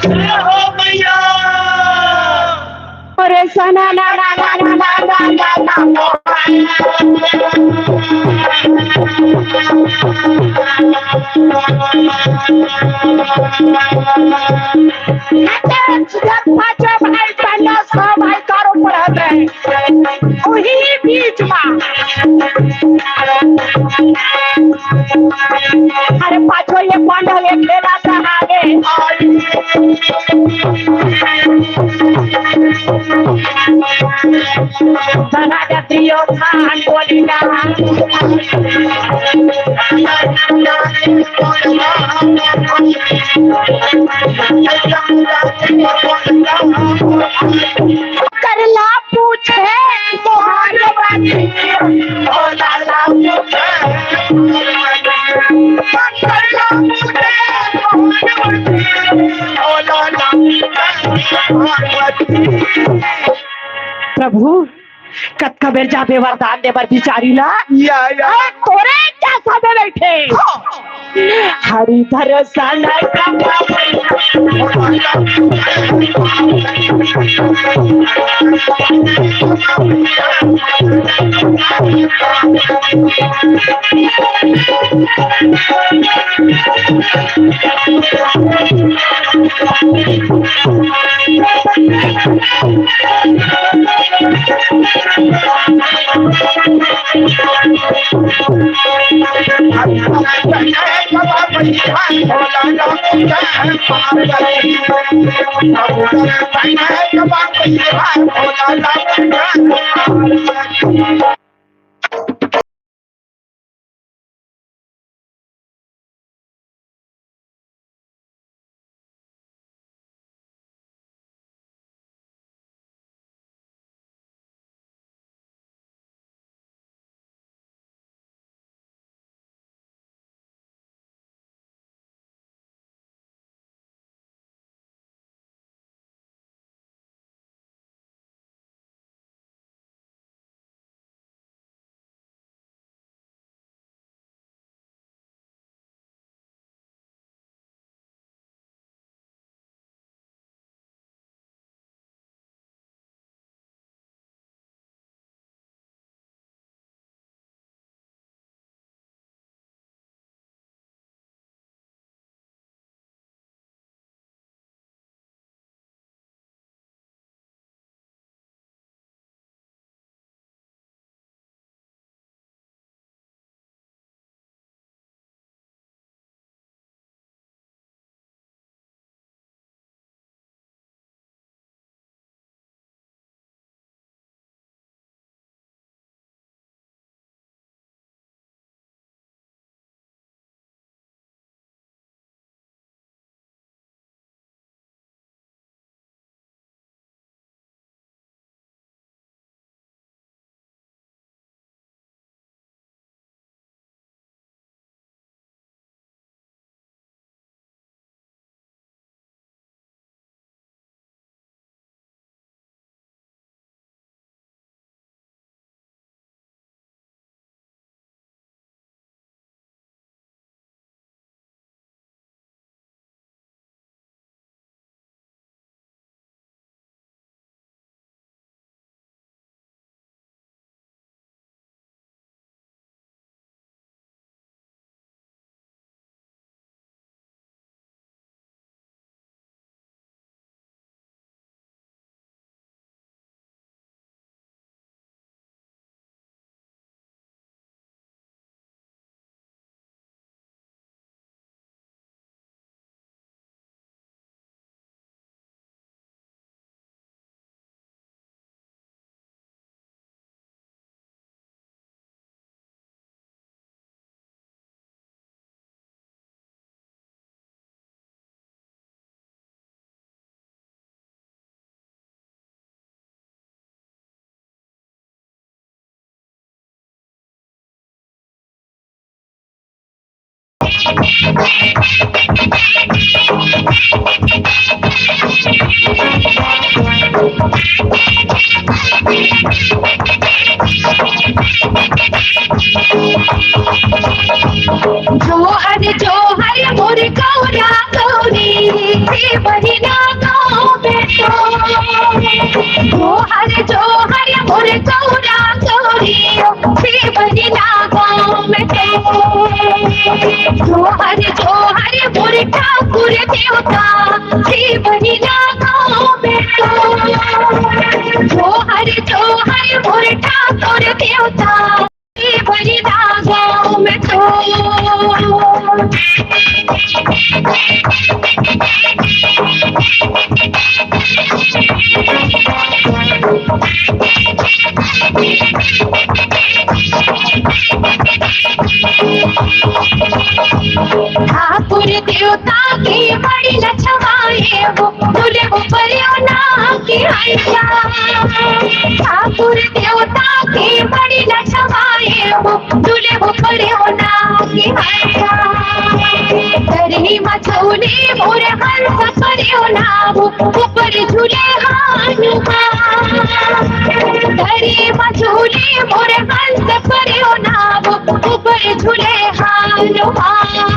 जय हो मैया। अरे सना ना ना ना ना ना ना ना ना। पाँचों भाई बहनों, सब भाई कारो पढ़त रहे। उही बीच मा, अरे पाछो ये पंडा ये खेला सहारे। दरवाजा दियो थान बोली ना। करला पूछे मोहन बाटी। ओ लाला पूछे मोहन बाटी। करला पूछे मोहन बाटी। ओ लाला पूछे मोहन बाटी। प्रभु, कतका बेर जाबे वरदान दे बर बिचारी ला? या, या। अरे, तोरे क्या सबे बैठे? हाँ। हरि दर्शन का जोहर जोहर मोर गौरा गौरी, हे बहिना जोहर जोहर मोर ठाकुर देवता, सेवरी लागो में तो। जोहर जोहर मोर ठाकुर देवता, सेवरी लागो में तो। ठाकुर देवता के बड़ी लछवाए वो, दुले वो परियो ना की हैया। ठाकुर देवता के बड़ी लछवाए वो, दुले वो परियो ना की हैया। धरही मछौली मोर हंस परियो ना वो, ऊपर झूले हनुमान। धरही मछौली मोर हंस परियो ना वो, ऊपर झूले हनुमान।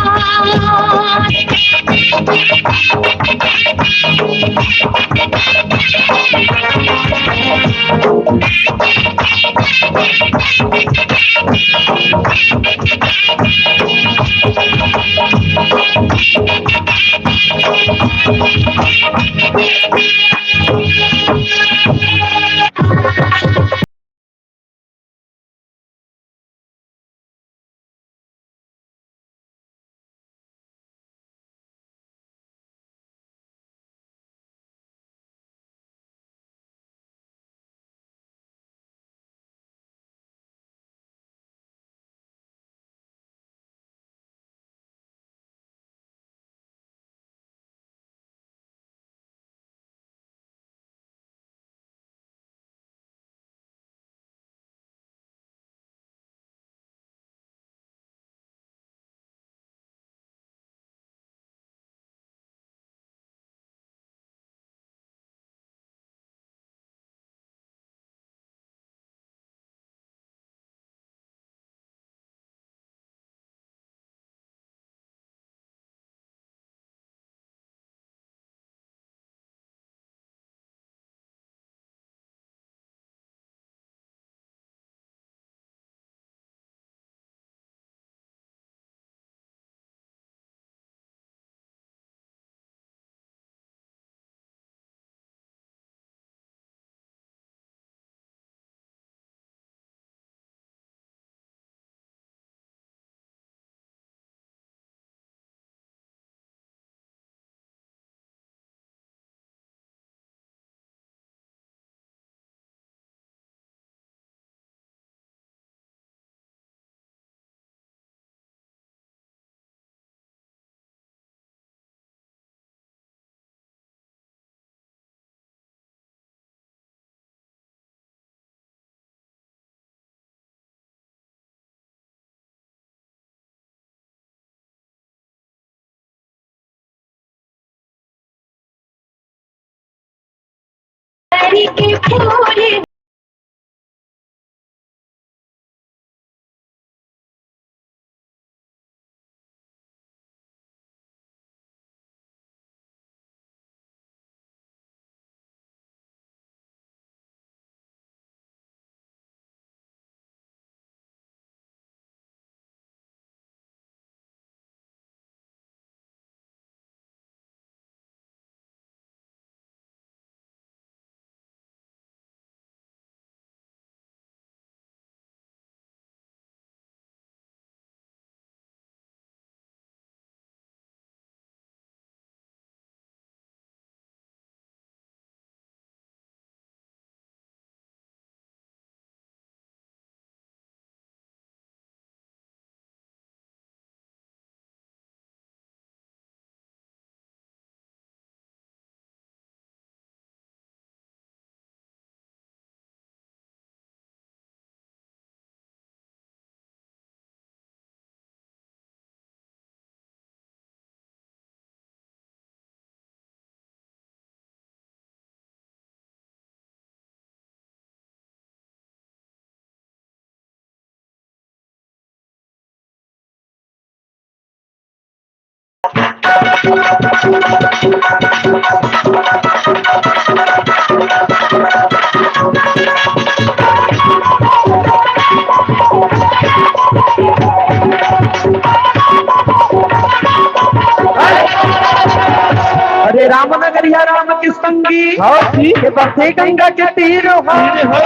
रामनगरिया राम के संगी, हाँ जी। के बसे गंगा के तीर हो। तीर हो।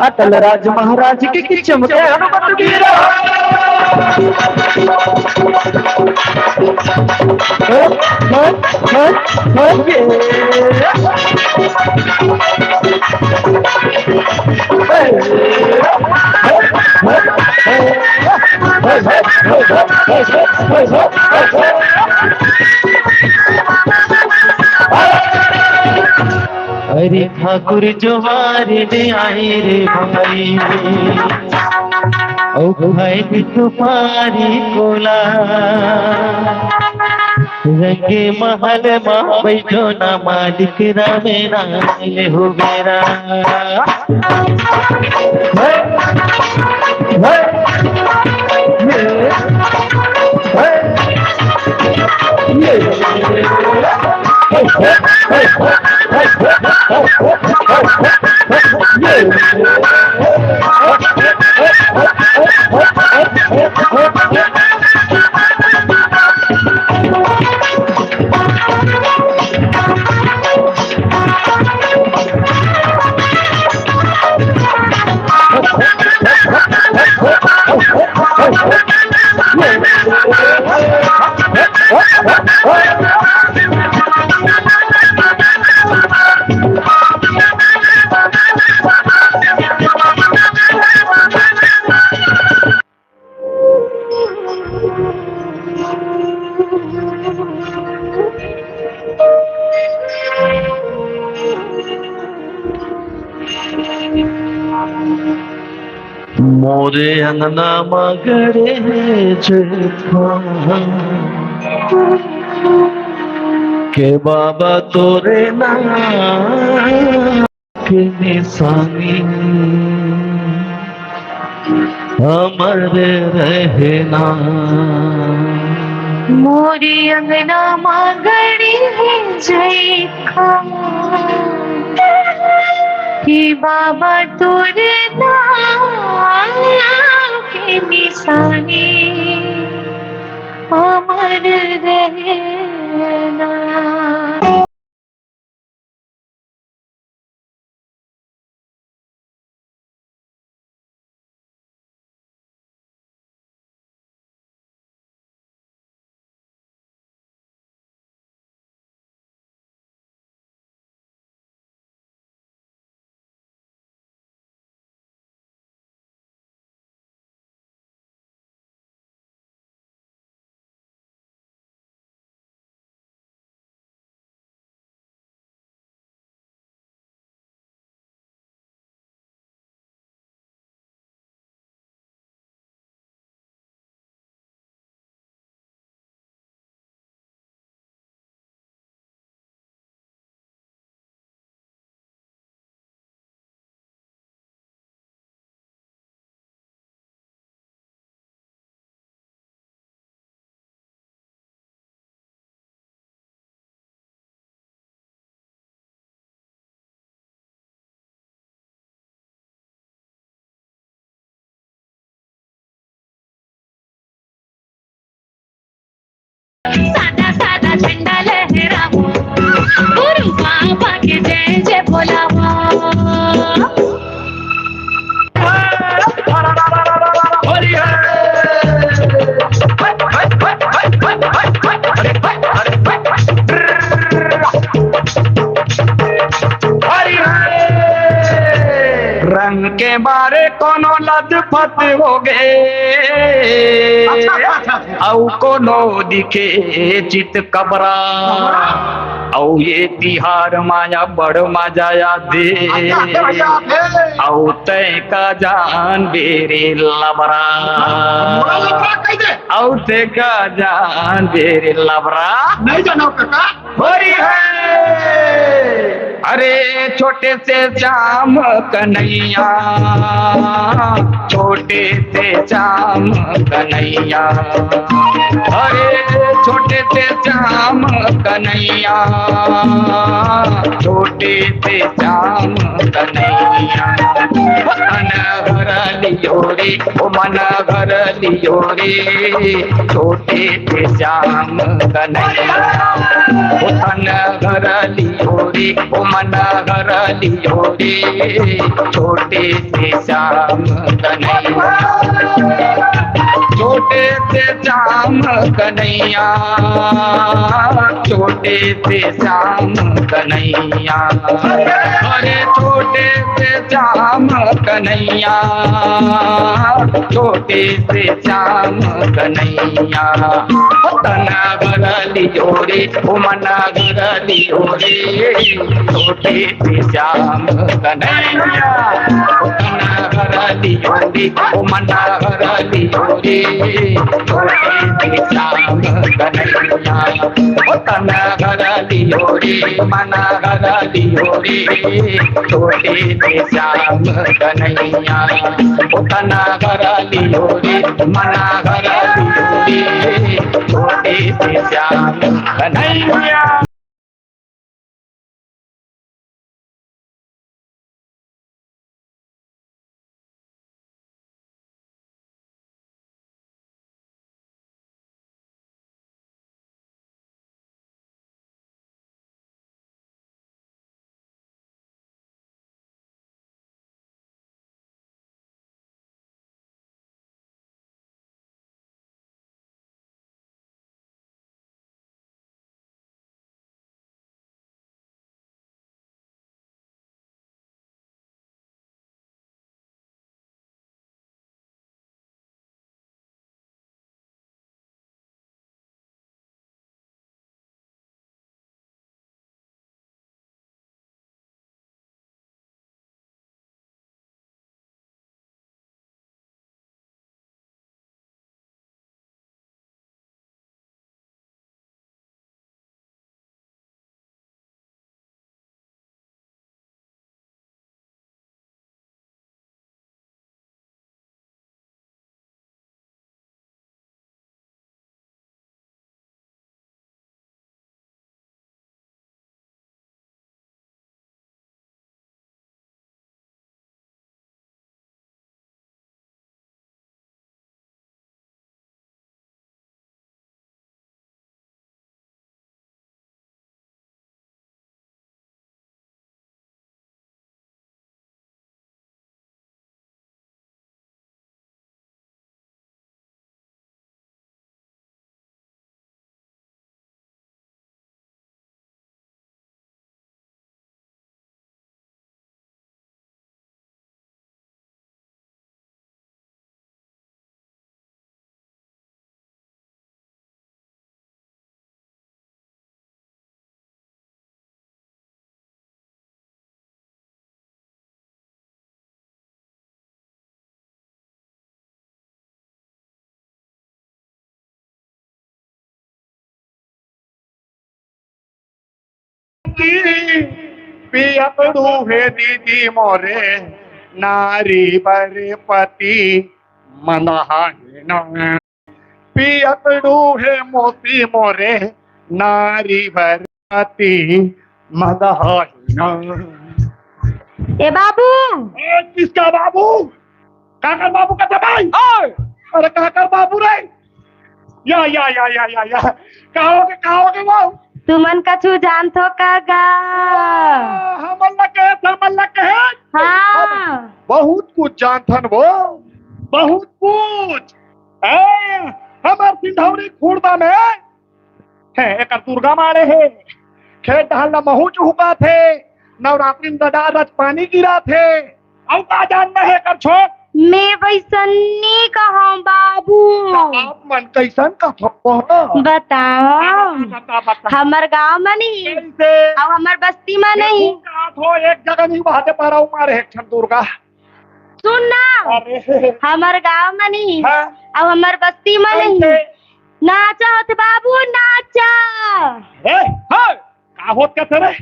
अटल राज महाराज के, के चमके हनुमत वीर हो। हो, हो, हो, हो, ये। अरे ठाकुर जोहार दे आए रे भाई, ओ भाई तुम्हारी कोला, रंगे महल मा बैठो ना मालिक रामे राम हो बेरा। मोरे अंगना म गड़े हे जेठा के बाबा तोरे नाम के निशानी अमर रहना। मोरे अंगना मा गड़े हे जेठा के बाबा तोरे नाम के निशानी अमर रहना। सादा सादा झंडा लहरावा, गुरु बाबा के जय जय बोलावा। रंग के मारे कोनो लदपत हो गे, अउ कोनो दिखे चित कबरा। अउ ये तिहार मा अब्बड़ मजा आथे, अउ तैं का जानबे रे लबरा, अउ तैं का जानबे रे लबरा। नहीं जानव कका। होरी है। अरे छोटे से श्याम कन्हैया, छोटे से श्याम कन्हैया, अरे छोटे से श्याम कन्हैया, छोटे से श्याम कन्हैया। मन घर लियो रे, ओ मन घर लियो रे, छोटे से श्याम कन्हैया। ओ तन घर लियो रे, ओ मन घर लियो रे, छोटे से श्याम कन्हैया। छोटे से श्याम कन्हैया, छोटे से श्याम कन्हैया, अरे छोटे से श्याम कन्हैया, छोटे से श्याम कन्हैया। ओ तन घर लियो रे, ओ मन घर लियो रे, छोटे से श्याम कन्हैया। ओ तन घर लियो रे, ओ मन घर लियो रे, छोटे से श्याम कन्हैया। ओ तन घर लियो रे, मन घर लियो रे, छोटे से श्याम कन्हैया। ओ तन घर लियो रे, मन घर लियो रे, छोटे से श्याम कन्हैया। पियकड़ू हे दीदी मोरे, नारी बर पति मदहा हे ना। पियकड़ू हे मौसी मोरे, नारी बर पति मदहा हे ना। ए बाबू। ए, किसका बाबू? काकर बाबू का दबाई? ओए! अरे काकर बाबू रे? या, या, या, या, या, या। का होगे, का होगे वो? तुमन कछु जानथो का गा? आ, हमन ला कहे, हमन ला कहे। हाँ। बहुत कुछ जानथन वो, बहुत कुछ। ए, हमर सिंधौरी खुर्दा में हे, एकर दुर्गा माड़े हे, खेत धान ला महू चुहकाथे, नवरात्रि में ददा रच पानी गिराथे, अउ का जानना हे एकर छोट? मैं वैसन नी कहंव बाबू। त आप मन कैसन कथो कहो ना? बताओ। बता, बता, बता। हमर गांव म नहीं, कैसे? अउ हमर बस्ती म नहीं। देखो, का थो एक जगह नहीं बहाते पारा उमार हे एक ठन दुर्गा। सुन ना, अरे। हमर गांव म नहीं, हाँ। अउ हमर बस्ती म नहीं। कैसे? नाचा होत बाबू, नाचा। ए, हे, का होत कथे रे?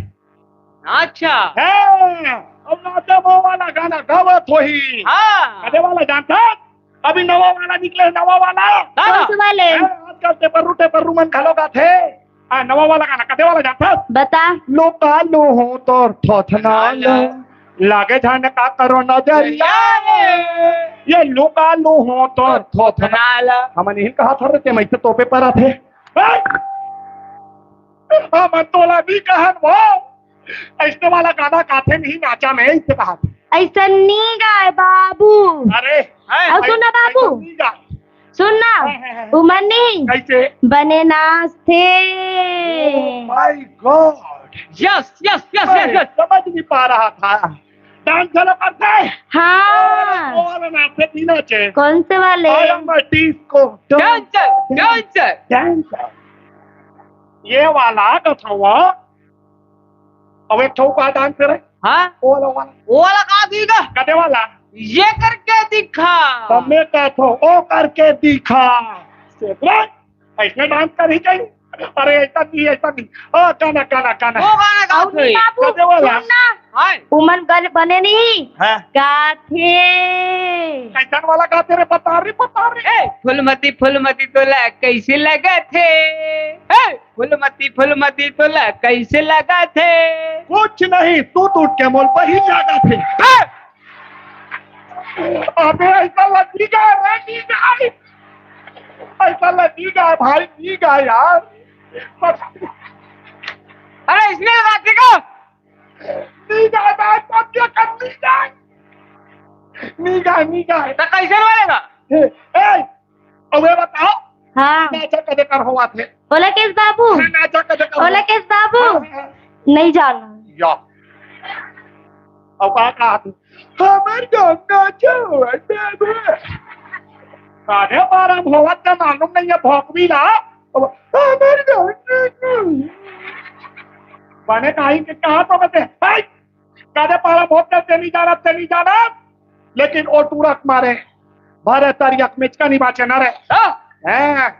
नाचा। हे, अब नाचा वो वाला गाना गावत होही। हाँ। कदे वाला जानथस? अभी नवा वाला निकले, नवा वाला। हाँ। कौन से वाले? हे, आजकल टेपरू, टेपरू मन घलो गाथे। आ, नवा वाला गाना, कदे वाला जानथस? बता। लुका लूहूं तोर थोथना ल, लागे झन काकरो नजरिया। ये लुका लूहूं तोर थोथना ल। हमन इही ल कहत हन रे, ते मइसे तोपे पर आथे। ए! हमन तोला नहीं कहन वो। अइसने वाला गाना गाथे नहीं नाचा में, अइसे कहा। अइसन नहीं गाय बाबू। अरे, अउ सुन ना बाबू। अइसन नहीं गाय। सुन ना, हाँ, हाँ, हाँ। उमन नहीं कइसे? बने नाचथे। Oh my God। Yes, yes, yes, yes, अरे, yes। समझ नहीं पा रहा था। Dance वाला करथे? हाँ। अरे, वो वाला नाचथे, नहीं नाचे। कौन से वाले? I am a disco dancer, dancer। Dancer। ये वाला कथवा। अब एक ठो का dance करे? हाँ। वो वाला, वाला। वो वाला का दिखा? कदे वाला? ये करके दिखा। तब मैं कहता हूँ, वो करके दिखा। से बोल, अइसने dance कर ही जाई। अरे, अइसा नहीं, अइसा नहीं। ओ, गाना, गाना, गाना। वो गाना गाओ अउ नहीं भाई। बाबू, कदे वाला? सुन ना। हाँ। उमन गल बने नहीं। हाँ। गाथे। कइसन वाला गाथे रे? बता रे, बता रे। ए, फूलमती, फूलमती तोला कइसे लगथे? ए, फूलमती, फूलमती तोला कइसे लगथे? कुछ नहीं, तू टूट के मोल पहिल जागथे। ए! अबे, अइसा लगी गा रे, नहीं गा। अइसा लगी गा भाई, नहीं गा यार। अरे, इसने लगा दिया। नहीं गा, मैं सब के कर नहीं गा। नहीं गा, नहीं गा। तो कइसन वाले गा? ए, ए, अबे बताओ। हाँ। नाचा कदे कर होवत हे? ओला केस बाबू? हाँ, नाचा कदे कर ओला होवत? केस बाबू? हाँ, हाँ, हाँ। नहीं जाना। या। अब का कहा तू? हमर गाँव नाचा होवत हे। काहे बारम होवत हे मालूम नहीं हे, भोंकवी ला। अब हमर गाँव नाचा। बने काहे के कहा तो बते? हाय! कादे पारा भोट ते नहीं जानत, ते नहीं जानत, लेकिन ओ टूरा के मारे भरे तरिया के मेचका नहीं बाचे ना रे। हाँ। हैं,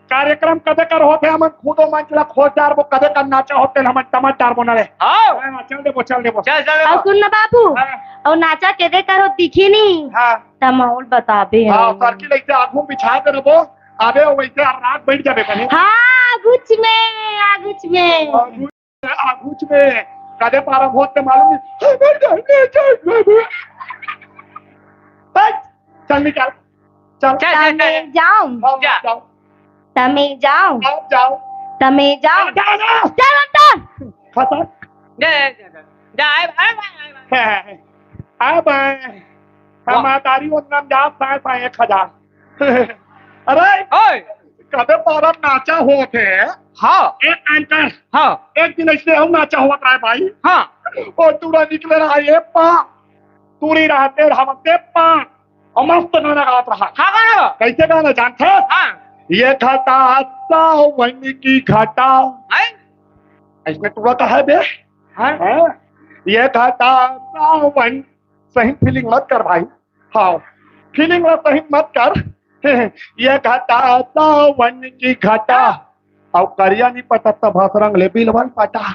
कार्यक्रम कदे कर होथे, हमन खुदो मंच ला खोज डारबो, कदे कर नाचा होथे, हमन समझ डारबो ना रे। हाँ। हाँ, चल देबो, चल देबो। चल, चल देबो। अउ सुन ना बाबू, हाँ। अउ नाचा कदे कर हो दिखी नहीं, हाँ। त माहौल बताबे हाँ, हम। सरकी लइसे आगू बिछा दे रबो, आबे वइसे रात बैठ जाबे कहीं। हाँ, आगुच में, आगुच में। आगू आगुच में कदे पारा भोज ते मालूम नहीं। हमर घर में चल बाबू। हट, चल निकल। चल। चल, चल, चल। तमे जाओ। जाओ, जा। जाओ। तमे जाओ। जाओ, जाओ। तमे जाओ। जा, जा, जा। चल अंदर। खत्म। जा, जा, जा, जा। जा, आए, आए, आए, आए, आए। आए, आए। हम वाह। तारी ओनम जा, पाए, पाए, एक हजार। अरे, ओए। कदे पारा नाचा होत हे। हाँ। एक anchor। हाँ। एक दिन अइसने अउ नाचा होवत रहे भाई। हाँ। ओ टूरा निकले रहा, ए पा। टूरी रहते रहते पा। अउ मस्त गाना गावत रहा। का गाना? कइसे गाना जानथे? हाँ। ये घटा सावन की घटा। हैं? अइसने टूरा कहे बे। हाँ। हैं? ये घटा सावन। सही feeling मत कर भाई। हाँ, feeling ला सही मत कर। ये घटा सावन की घटा। अउ करिया नहीं पटत त भसरंग ले बिलवन पटा।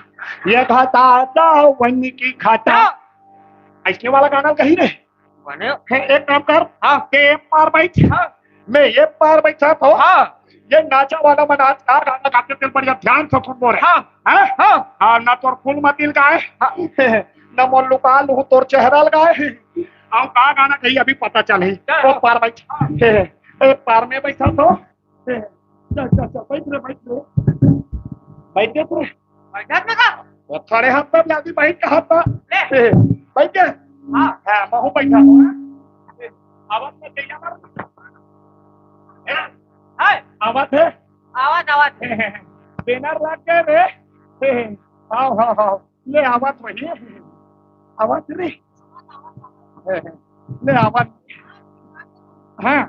ये घटा सावन की घटा। हाँ। अइसने वाला गाना कही रे। बने। हे, एक काम कर। हाँ। ते ए पार बैठ। हाँ। मैं ए पार बैठा तो। हाँ। ये नाचा वाला मन आज का गाना गाथे तेला बढ़िया ध्यान से सुनबो रे। हाँ। हैं? हाँ। हाँ, ना तोर फूल मतिल गाए। हाँ। ना मोर लुका लुहू तोर चेहरा लगाए। अउ का गाना कही अभी पता चलही। हाँ। ओ पार बैठ। हाँ। हे, हे, ए पार में बैठा तो। हे, चल, चल, चल, बैठ रे, बैठ रे। बैठ रे तू। बैठत में का? वो खड़े हाथ में भी आदमी बैठ के हाथ में। ले। हे, बैठ के। हाँ। हाँ, महू बैठा तो, हाँ। हे, आवाज में कहिया मार। हे, हाय। आवाज हे? आवाज, आवाज। हे, हे, हे। Banner लग गए रे। हे, हे। हाँ, हाँ, हाँ। ले आवाज वही। आवाज रे। ले आवाज। हाँ।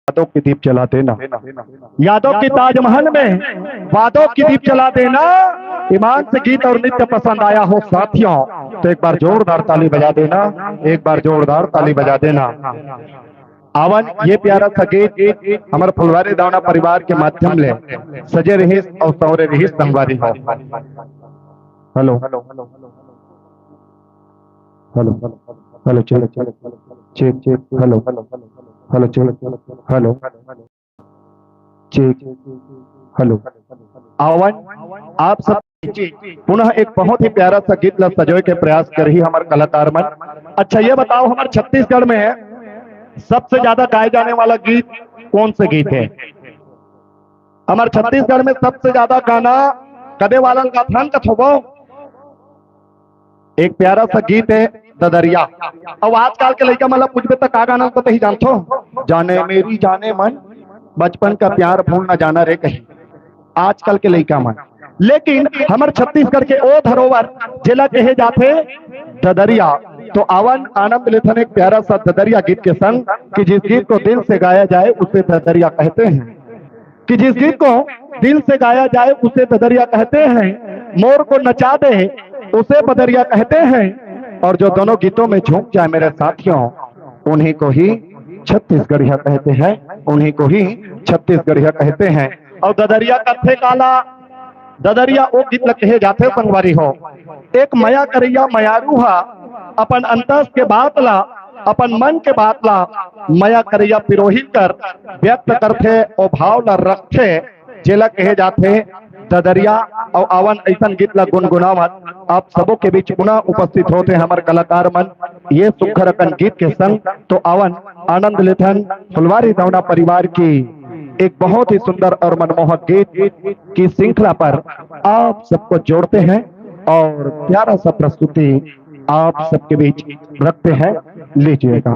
यादों की दीप जला देना, यादों की ताजमहल में वादों की दीप जला देना। ईमान से गीत और नृत्य पसंद आया हो साथियों, तो एक बार जोरदार ताली बजा देना, एक बार जोरदार ताली बजा देना। आवन, ये प्यारा सा गीत हमर फुलवारी दावना परिवार के माध्यम ले सजे रहिस और संवरे रहिस संगवारी हो। Hello, hello, check, check, hello, hello, check, hello, check, hello. आवन, आप सब पुनः एक बहुत ही प्यारा सा गीत ला सजोए के प्रयास करही हमर कलाकार मन। अच्छा, ये बताओ, हमर छत्तीसगढ़ में सबसे ज्यादा गाए जाने वाला गीत कौन से गीत है? हमर छत्तीसगढ़ में सबसे ज्यादा गाना कदे वाला गाथन कथोबो? एक प्यारा सा गीत है ददरिया। अब आजकल के लइका मन ला पूछबे त का गाना ल बताही जानथो? जाने मेरी जाने मन, बचपन का प्यार भूल ना जाना रे कही आजकल के लइका मन। लेकिन हमर छत्तीसगढ़ के ओ धरोहर जेला कहे जाथे ददरिया। तो आवन आनंद लेथन एक प्यारा सा ददरिया गीत के संग कि जिस गीत को दिल से गाया जाए उसे ददरिया कहते हैं, कि जिस गीत को दिल से गाया जाए उसे ददरिया कहते हैं, मोर को नचा दे उसे बदरिया कहते हैं, और जो दोनों गीतों में झूम जाए मेरे साथियों, उन्हीं को ही छत्तीसगढ़िया कहते हैं, उन्हीं को ही छत्तीसगढ़िया कहते हैं। और ददरिया कत्थे काला, ददरिया ओ गीत ल कहे जाथे संगवारी हो। एक मया करैया मयारू हा अपन अंतस के बात ला, अपन मन के बात ला मया करैया पिरोहित कर व्यक्त करथे, ओ भाव ला रखथे, जेला कहे जाथे ददरिया। अउ आवन अइसन गीत ला गुनगुनावत आप सबो के बीच पुनः उपस्थित होथे हमर कलाकार मन ये सुघर अकन गीत के संग। तो आवन आनंद लेथन फुलवारी दौना परिवार की एक बहुत ही सुंदर और मनमोहक गीत की श्रृंखला पर आप सबको जोड़ते हैं और प्यारा सा प्रस्तुति आप सबके बीच रखते हैं। लीजिएगा।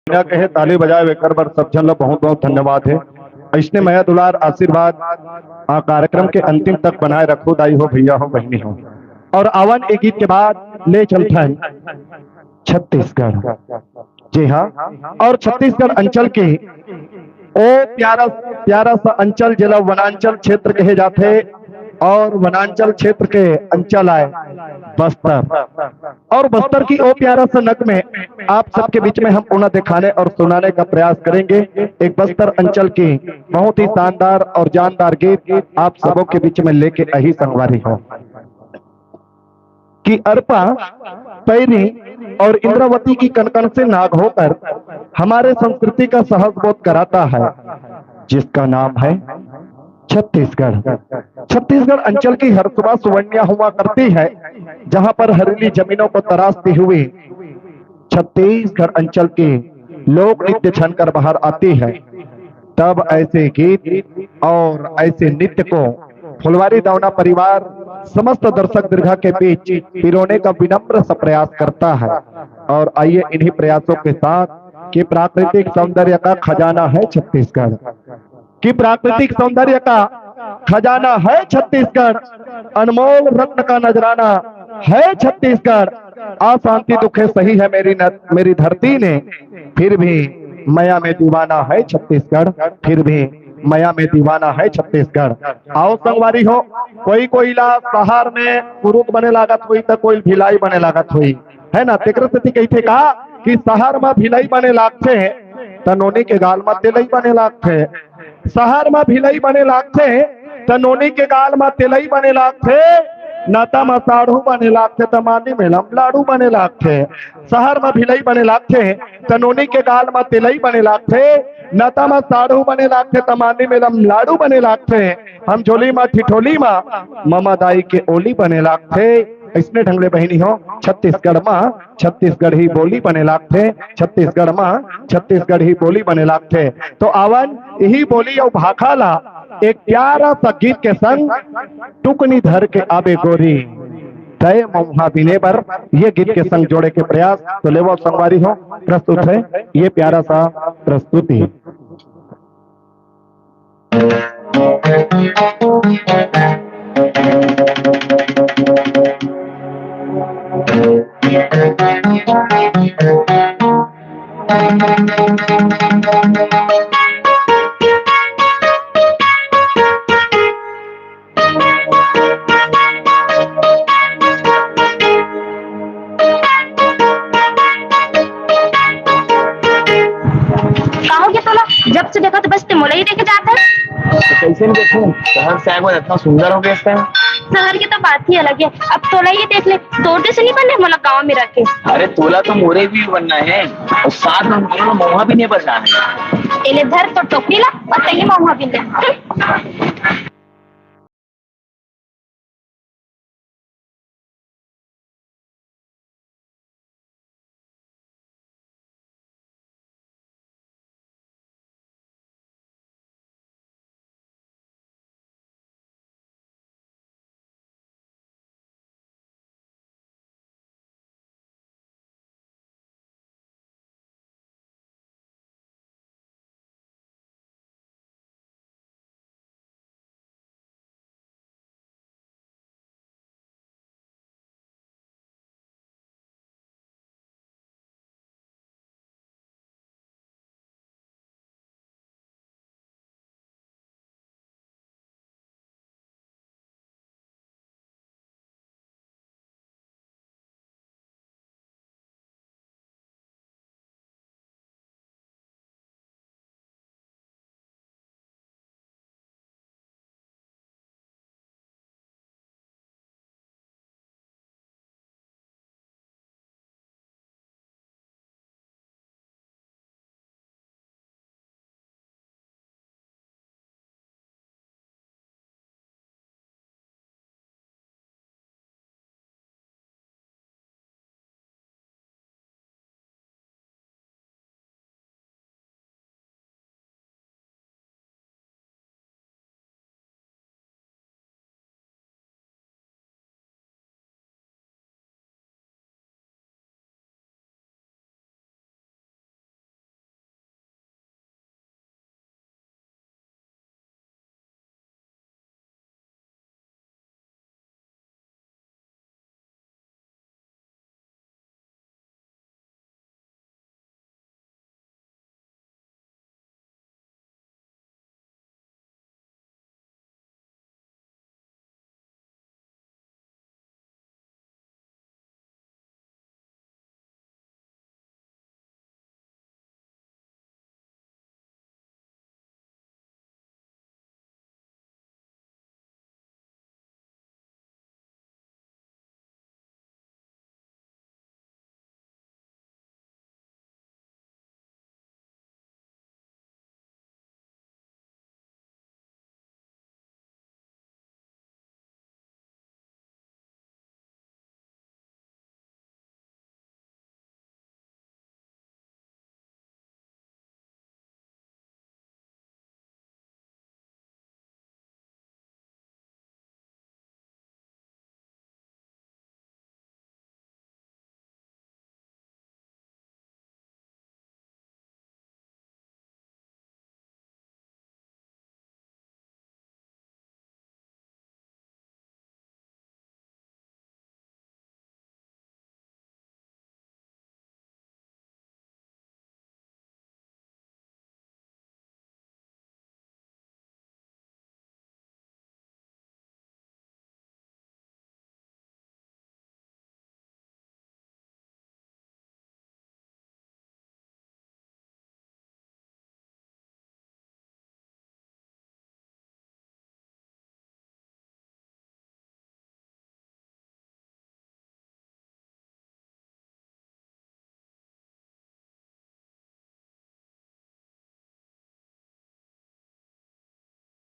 बिना कहे ताली बजाए, एकर बर सब झन ला बहुत बहुत धन्यवाद हे। अइसने मया दुलार आशीर्वाद आ कार्यक्रम के अंतिम तक बनाए रखो दाई हो, भैया हो, बहिनी हो। और आवन ए गीत के बाद ले चलथन छत्तीसगढ़। जी हाँ, और छत्तीसगढ़ अंचल के ओ प्यारा प्यारा सा अंचल, जेला वनांचल क्षेत्र कहे जाथे, और वनांचल क्षेत्र के अंचल आय बस्तर। और बस्तर की ओ प्यारा सा नग में आप सबके बीच में हम उन्हें दिखाने और सुनाने का प्रयास करेंगे। एक बस्तर अंचल की बहुत ही शानदार और जानदार गीत आप सबों के बीच में लेके अही संगवारी हो कि अरपा, पैरी और इंद्रावती की कनकन से नाग होकर हमारे संस्कृति का सहज बोध कराता है, जिसका नाम है छत्तीसगढ़। छत्तीसगढ़ अंचल की हर सुबह सुवर्णिया हुआ करती है, जहां पर हरीली जमीनों को तराशती हुई छत्तीसगढ़ अंचल की लोक नृत्य छनकर बाहर आती है, तब ऐसे गीत और ऐसे नृत्य को फुलवारी दौना परिवार समस्त दर्शक दीर्घा के बीच पिरोने का विनम्र सा प्रयास करता है। और आइए इन्हीं प्रयासों के साथ कि प्राकृतिक सौंदर्य का खजाना है छत्तीसगढ़, कि प्राकृतिक सौंदर्य का खजाना है छत्तीसगढ़, अनमोल रत्न का नजराना है छत्तीसगढ़। अशांति दुखे सही है मेरी न, मेरी धरती ने, फिर भी मया में दीवाना है छत्तीसगढ़, फिर भी मया में दीवाना है छत्तीसगढ़। आओ संगवारी हो, कोई कोई ला शहर में कुरूद बने लागत होई त कोई भिलाई बने लागत होई, है ना? तेकर सेती कहिथे का कि शहर में भिलाई बने लागथे त नोनी के गाल में तेलई बने लागथे। शहर म भिलई बने लागथे, त नोनी के गाल म तेलई बने लागथे, नता म साढ़ू बने लागथे, त मानी मेलम लाड़ू बने लागथे। शहर म भिलई बने लागथे, त नोनी के गाल म तेलई बने लागथे, नता म साढ़ू बने लागथे, त मानी मेलम लाड़ू बने लागथे। हम झोली म ठिठोली म ममा दाई के ओली बने लागथे। अइसने ढंग ले बहिनी हो, छत्तीसगढ़ म छत्तीसगढ़ी बोली बने लागथे, छत्तीसगढ़ म छत्तीसगढ़ी बोली बने लागथे। तो आवन इही बोली अउ भाखा ला एक प्यारा सा गीत के संग टुकनी धर के आबे गोरी, तय मऊहा बिने बर ये गीत के संग जोड़े के प्रयास। तो लेवो संगवारी हो, प्रस्तुत है ये प्यारा सा प्रस्तुति। का हो गया तोला? जब से देखा तो बस ते मोला ही देखे जाता है। तो कैसे नहीं देखूं? शहर से आए बाद इतना सुंदर हो गया इस time। शहर की तो बात ही अलग है। अब तोला ये देख ले, तोर जैसे नहीं बनना है मोला गाँव में रह के। अरे तोला तो मोरे भी बनना है और साथ में मोला मऊहा बिने बर जाना है। एले धर तो टोकरी ला और तही मऊहा बिन ले।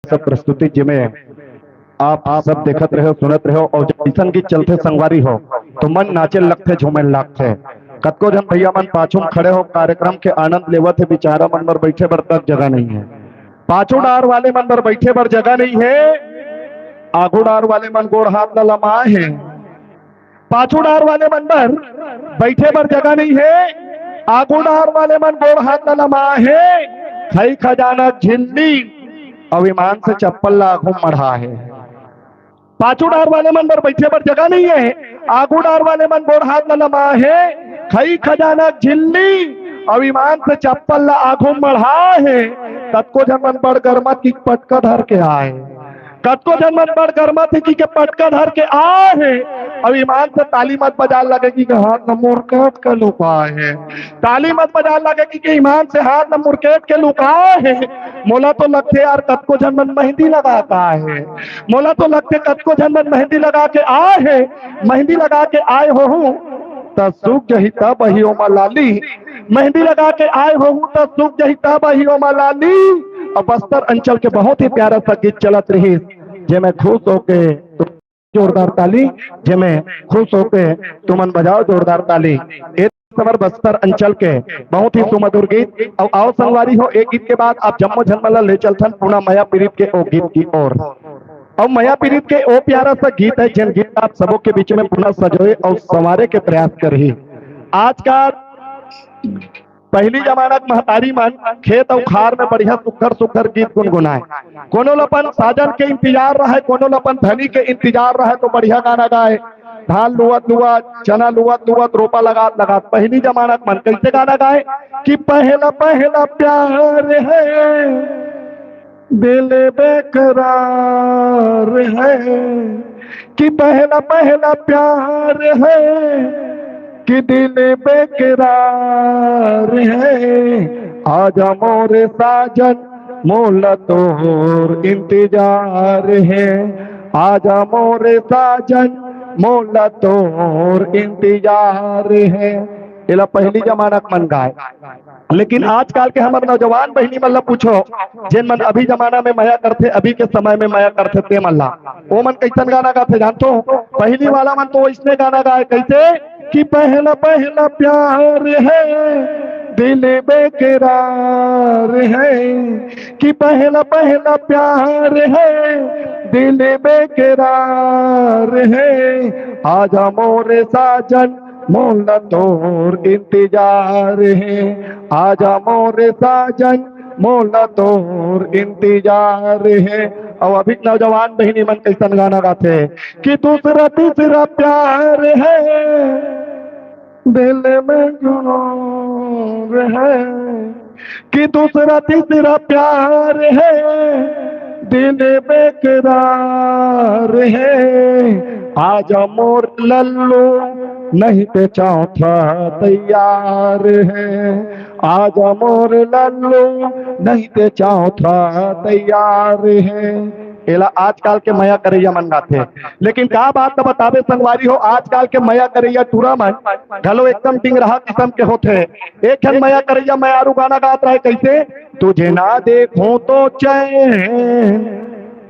प्यारा सा प्रस्तुति, जेमे आप, आप सब देखत रहे हो, सुनत रहे हो, और जइसन गीत चलथे संगवारी हो, तो मन नाचे लगथे, झूमे लगथे। कतको झन भैया मन पाछू में खड़े हो, कार्यक्रम के आनंद लेवत हे, बिचारा मन बर बैठे बर तक जगह नहीं है। पाछू डार वाले मन बर बैठे बर जगह नहीं है, आगू डार वाले मन गोड़ हाथ ला लमाए हे। पाछू डार वाले मन बर बैठे बर जगह नहीं है, आगू डार वाले मन गोड़ हाथ ला लमाए हे, खई खजाना झिल्ली, अउ ईमान से चप्पल ला आघू मढ़ा हे। पाछू डार वाले मन बर बैठे बर जगह नहीं है, आगू डार वाले मन गोड़ हाथ ला लमाए हे, खई खजाना झिल्ली, अउ ईमान से चप्पल ला आघू मढ़ा हे। कतको झन मन बड़ गरमत कि पटका धर के आए, कतको झन मन बड़ गरमत हे कि के पटका धर के आए हे, अउ ईमान से ताली मत बजा लगे कि के हाथ ला मुरकेट के लुकाए हे। ताली मत बजा लगे कि के ईमान से हाथ ला मुरकेट के लुकाए हे। मोला तो लगथे यार, कतको झन मन मेहंदी लगा के आए हे। मोला तो लगथे, कतको झन मन मेहंदी लगा के आए हे। मेहंदी लगा के आए होहू, त सूख जही तब ही ओमा लाली। मेहंदी लगा के आए होहू, त सूख जही तब ही ओमा लाली। अउ बस्तर अंचल के बहुत ही प्यारा सा गीत चलत रहिस, जेमे खुश होके जोरदार ताली, जेमे खुश होके तुमन बजाओ जोरदार ताली। ए हमर बस्तर अंचल के बहुत ही सुमधुर गीत। अउ आओ संगवारी हो, एक गीत के बाद आप जम्मो झन मन ला ले चलथन पुनः मया पीरित के ओ गीत की ओर। अउ मया पीरित के ओ प्यारा सा गीत है, जेन गीत आप सबो के बीच में पुनः सजोए अउ संवारे के प्रयास करही। आजकल पहिली जमाना के महतारी मन खेत अउ खार में बढ़िया सुघर सुघर गीत गुनगुनाए। कोनो ल अपन साजन के इंतजार रहय, कोनो ल अपन धनी के इंतजार रहय, तो बढ़िया गाना गाए। धान लुवत लुवत, चना लुवत लुवत, रोपा लगात लगात पहिली जमाना के मन कैसे गाना गाए कि पहला पहला प्यार है, दिल बेकरार है, कि पहला पहला प्यार है, कि दिल बेकरार है। आजा मोरे साजन, मोला तोर इंतजार है। आजा मोरे साजन, मोला तोर इंतजार है। एला पहिली जमाना के मन गाए। लेकिन आजकल के हमर नौजवान बहिनी मन ला पूछो, जेन मन अभी जमाना में मया करथे, अभी के समय में मया करथे, ते मन ला, ओ मन कैसन गाना गाथे जानथो? पहिली वाला मन तो वैसने गाना गाए, कैसे कि पहला पहला प्यार है, दिल बेकरार है, कि पहला पहला प्यार है, दिल बेकरार है। आजा मोरे साजन, मोला तोर इंतजार है। आजा मोरे साजन, मोला तोर इंतजार है। अउ अभी नौजवान बहिनी मन कैसन गाना गाथे कि दूसरा तीसरा प्यार है, दिल में गुरूर है, कि दूसरा तीसरा प्यार है, दिल बेकरार है। आजा मोर लल्लू, नहीं ते चौथा तैयार है। आजा मोर लल्लू, नहीं ते चौथा तैयार है। एला आजकल के मया करैया मन गाथे। लेकिन का बात त बताबे संगवारी हो, आजकल के मया करैया टूरा मन घलो एकदम डिंगरहा किसम के होथे। एक झन मया करैया मयारू गाना गात रहे, कैसे, तुझे ना देखूं तो चैन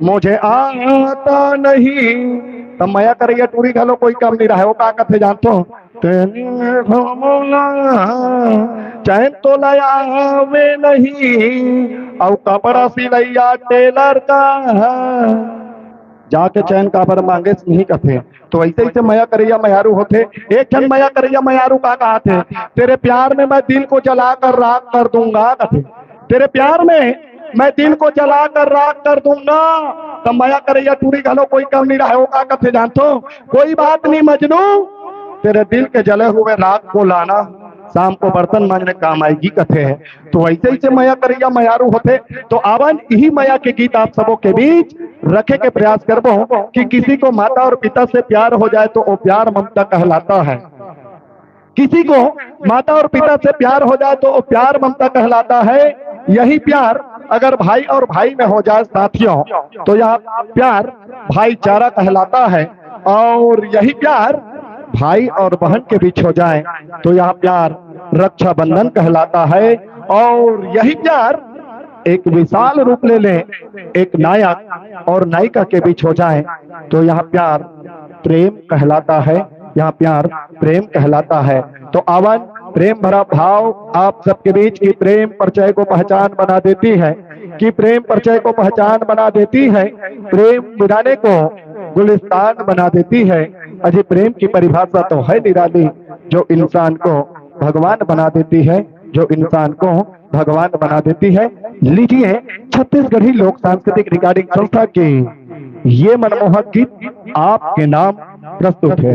मुझे आता नहीं। त मया करैया टूरी घलो कोई कम नहीं रहे, वो का कथे जानथो? तेने घुमला चैन तो ले आवे नहीं, अउ कपड़ा सिलैया टेलर का जाके चैन काबर मांगे नहीं कथे। तो ऐसे ऐसे मया करैया मयारू होथे। एक झन मया करैया मयारू का कहाथे, तेरे प्यार में मैं दिल को जला कर राख कर दूंगा कथे। तेरे प्यार में मैं दिल को जला कर राख कर दूंगा। त मया करैया टूरी घलो कोई कम नहीं रहे, वो का कथे जानथो? कोई बात नहीं मजनू, तेरे दिल के जले हुए राख को लाना, शाम को बर्तन मांजने काम आएगी कथे। तो ऐसे ऐसे मया करैया मयारू होथे। तो आवन इही मया के गीत आप सबों के बीच रखे के प्रयास करबो कि किसी को माता और पिता से प्यार हो जाए तो वो प्यार ममता कहलाता है। किसी को माता और पिता से प्यार हो जाए तो वो प्यार ममता कहलाता है। यही प्यार अगर भाई और भाई में हो जाए साथियों, तो यह प्यार भाईचारा कहलाता है। और यही प्यार भाई और बहन के बीच हो जाए तो यह प्यार रक्षाबंधन कहलाता है। और यही प्यार एक विशाल रूप ले लें, एक नायक और नायिका के बीच हो जाए, तो यह प्यार प्रेम कहलाता है, यह प्यार प्रेम कहलाता है। तो आवन, प्रेम भरा भाव आप सबके बीच की प्रेम परिचय को पहचान बना देती है, कि प्रेम परिचय को पहचान बना देती है, प्रेम बिराने को गुलिस्तान बना देती है। अजी, प्रेम की परिभाषा तो है निराली, जो इंसान को भगवान बना देती है, जो इंसान को भगवान बना देती है। लीजिए, छत्तीसगढ़ी लोक सांस्कृतिक रिकॉर्डिंग संस्था के ये मनमोहक गीत आपके नाम प्रस्तुत है।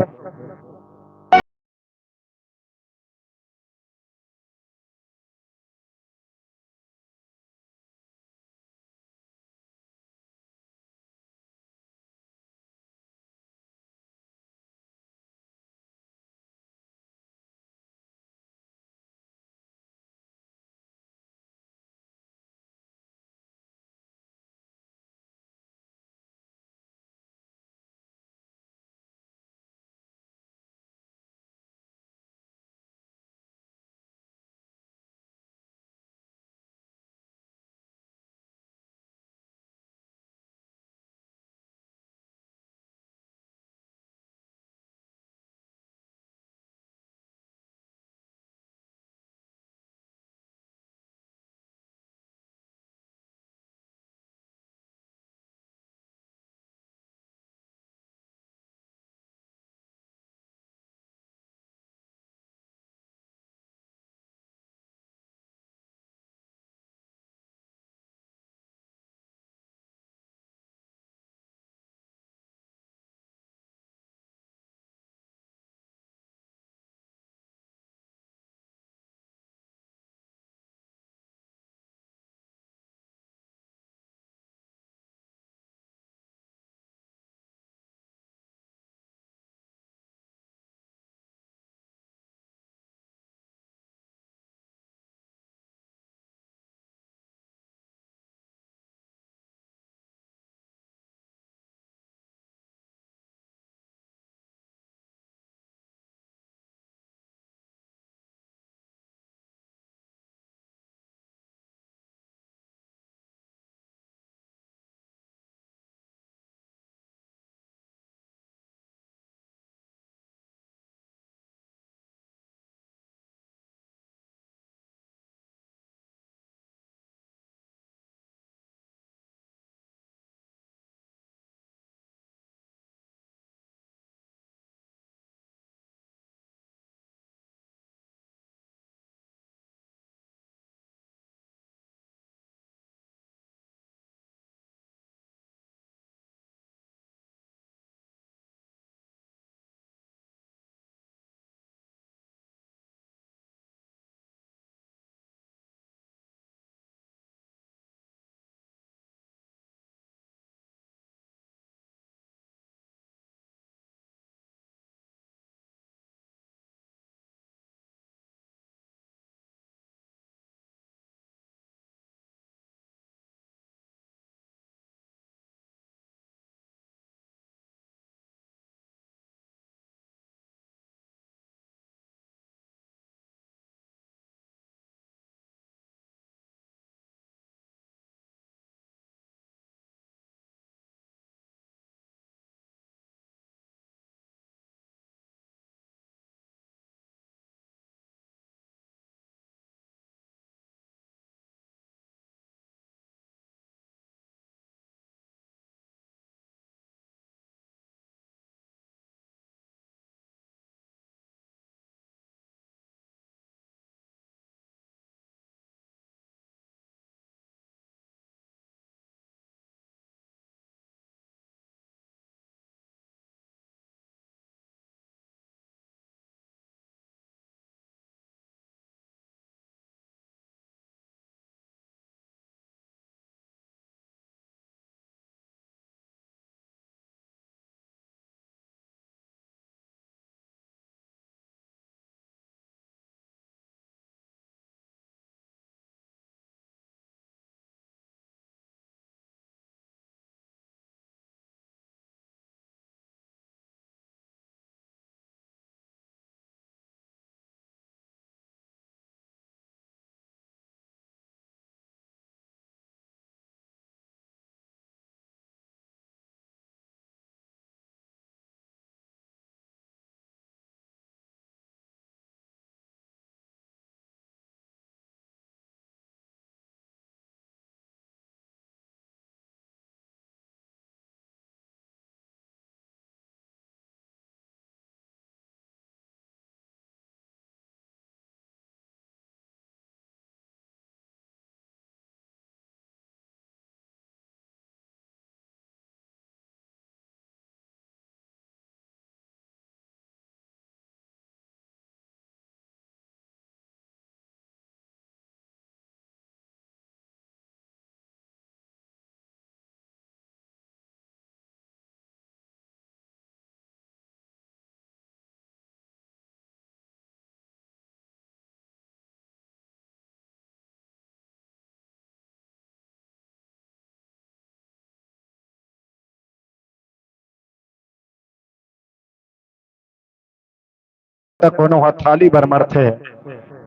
त कोनो ह थाली बर मरथे,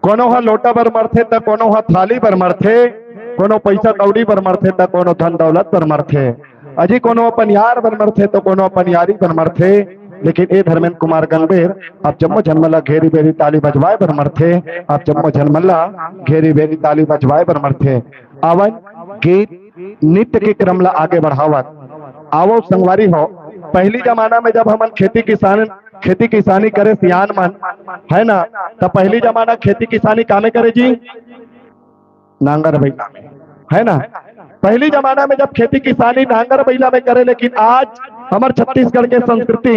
कोनो ह लोटा बर मरथे, त कोनो ह थाली बर मरथे, कोनो पइसा कौड़ी बर मरथे, त कोनो धन दौलत बर मरथे। अजी कोनो अपन यार बर मरथे, त कोनो अपन यारी बर मरथे। लेकिन ए धर्मेंद्र कुमार गंगबेर, आप जम्मो झन मन ला घेरी बेरी ताली बजवाए बर मरथे, आप जम्मो झन मन ला घेरी बेरी ताली बजवाए बर मरथे। आवन गीत नृत्य के क्रम ला आगे बढ़ावत। आवो संगवारी हो, पहली जमाना में जब हमन खेती किसान, खेती किसानी करे सियान मन, है ना, त पहली जमाना खेती किसानी कामे करे जी, नांगर बइला में, है ना। पहली जमाना में जब खेती किसानी नांगर बइला में करे, लेकिन आज हमर छत्तीसगढ़ के संस्कृति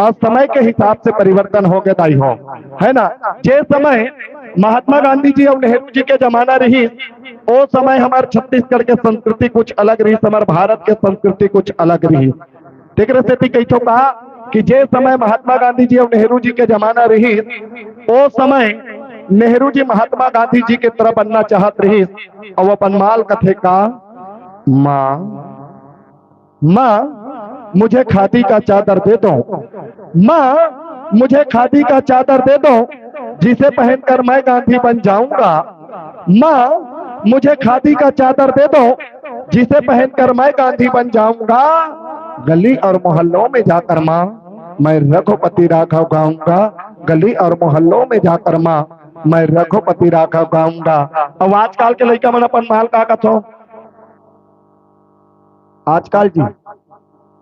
और समय के हिसाब से परिवर्तन हो गए दाई हो, है ना। जे समय महात्मा गांधी जी और नेहरू जी के जमाना रही, ओ समय हमर छत्तीसगढ़ के संस्कृति कुछ अलग रही, हमर भारत के संस्कृति कुछ अलग रही। तेकरे सेती कहिथो कहा कि जे समय महात्मा गांधी जी और नेहरू जी के जमाना रही, ओ समय नेहरू जी महात्मा गांधी जी के तरह बनना चाहत रही, और अपन माल कथे का, माँ, माँ, मुझे खादी का चादर दे दो, माँ, मुझे खादी का चादर दे दो, जिसे पहनकर मैं गांधी बन जाऊंगा। माँ, मुझे खादी का चादर दे दो, जिसे पहनकर मैं गांधी बन जाऊंगा। गली और मोहल्लों में जाकर माँ, मैं रघुपति राघव गाऊंगा। गली और मोहल्लों में जाकर माँ, मैं रघुपति राघव गाऊंगा। अब आजकल के लइका मन अपन माल का कथो? आजकल जी,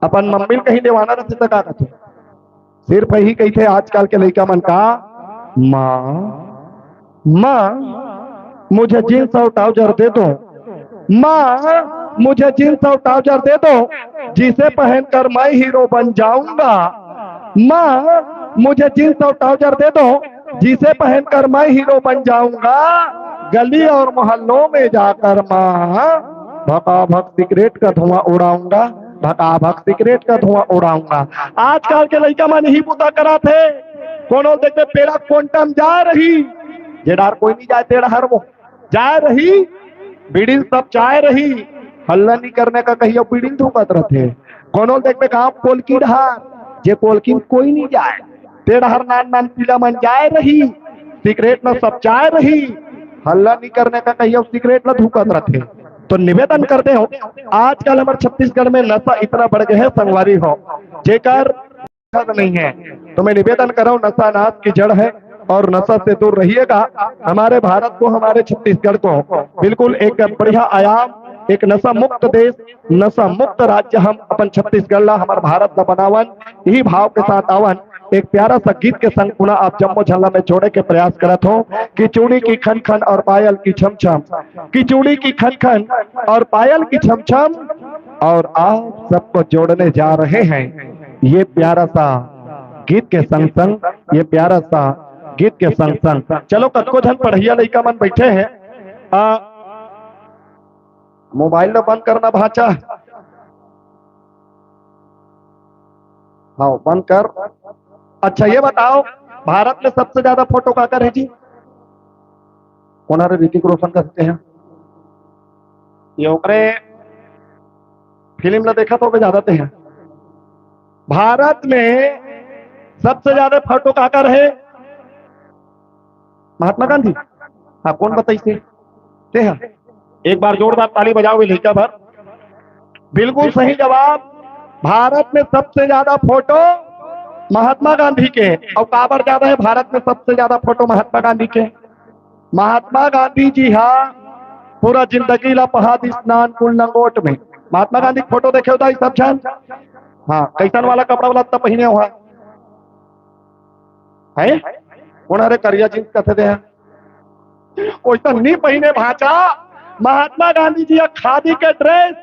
अपन मम्मी ल कहीं लेवाना रहिथे त का कथे? सिर्फ यही कहिथे आजकल के लइका मन का, माँ, माँ, मुझे जींस और ट्राउजर दे दो, माँ, मुझे जींस और ट्राउजर दे दो, जिसे पहनकर मैं हीरो बन जाऊंगा। माँ, मुझे जींस और ट्राउजर दे दो, जिसे पहनकर मैं हीरो बन जाऊंगा। गली और मोहल्लों में जाकर माँ, भकाभक सिगरेट का धुआं उड़ाऊंगा, भकाभक सिगरेट का धुआं उड़ाऊंगा। आजकल के लइका मन यही बुता कराथे। कोनो देखबे पेड़ा कोंटा म जाए रही, जे डार कोई नहीं जाए, ते डहर वो जाए रही, बीड़ी सब चाय रही, हल्ला नहीं करने का कहियो बीड़ी धुकत रथे। कोनो देखबे गाँव कोलकी डहर, जे कोलकी म कोई नहीं जाए, ते डहर नान नान पीला मन जाए रही, सिगरेट न सब चाय रही, हल्ला नहीं करने का कहियो सिगरेट ल धुकत रथे। तो निवेदन करते हो, आजकल हमर छत्तीसगढ़ में नशा इतना बढ़ गए है संगवारी हो, जेकर नहीं है। तो मैं निवेदन कर रहा हूँ, नशा नाश की जड़ है और नशा से दूर रहिएगा। हमारे भारत को, हमारे छत्तीसगढ़ को बिल्कुल एक बढ़िया आयाम, एक नशा मुक्त देश, नशा मुक्त राज्य हम अपन छत्तीसगढ़ ला, हमर भारत ला बनावन, यही भाव के साथ आवन। एक प्यारा सा गीत के संग पुनः आप जम्मो झन ला मैं जोड़े के प्रयास करत हूँ कि चूड़ी की खन खन और पायल की छम छम, कि चूड़ी की खन खन और पायल की छम छम, और आप सबको जोड़ने जा रहे हैं ये प्यारा सा गीत के संग संग, ये प्यारा सा गीत के संग संग। चलो, कतको झन पढ़िया लइका मन बैठे हैं, आ, मोबाइल ला बंद करना भांचा। हाँ, बंद कर। अच्छा, ये बताओ, भारत में सबसे ज्यादा फोटो काकर है जी? कौन है रे? ऋतिक रोशन का सकते हैं ये, ओकरे फिल्म ला देखा तो ज्यादा ते हैं। भारत में सबसे ज्यादा फोटो काकर है? महात्मा गांधी। हाँ, कौन बताइसे? ते हा। एक बार जोरदार ताली बजाओ ये लइका भर। बिल्कुल सही जवाब। भारत में सबसे ज्यादा फोटो महात्मा गांधी के हैं। और काबर ज्यादा है भारत में सबसे ज्यादा फोटो महात्मा गांधी के? महात्मा गांधी जी हा पूरा जिंदगी ला पहा दिस नान कुन लंगोट में। महात्मा गांधी के फोटो देखे होता सब झन? हाँ, कैसन वाला कपड़ा वाला तब पहिने हुआ है? कौन हरे करिया जींस कथे दे हैं? कोई तो नहीं पहिने भांचा। महात्मा गांधी जी हा खादी के ड्रेस,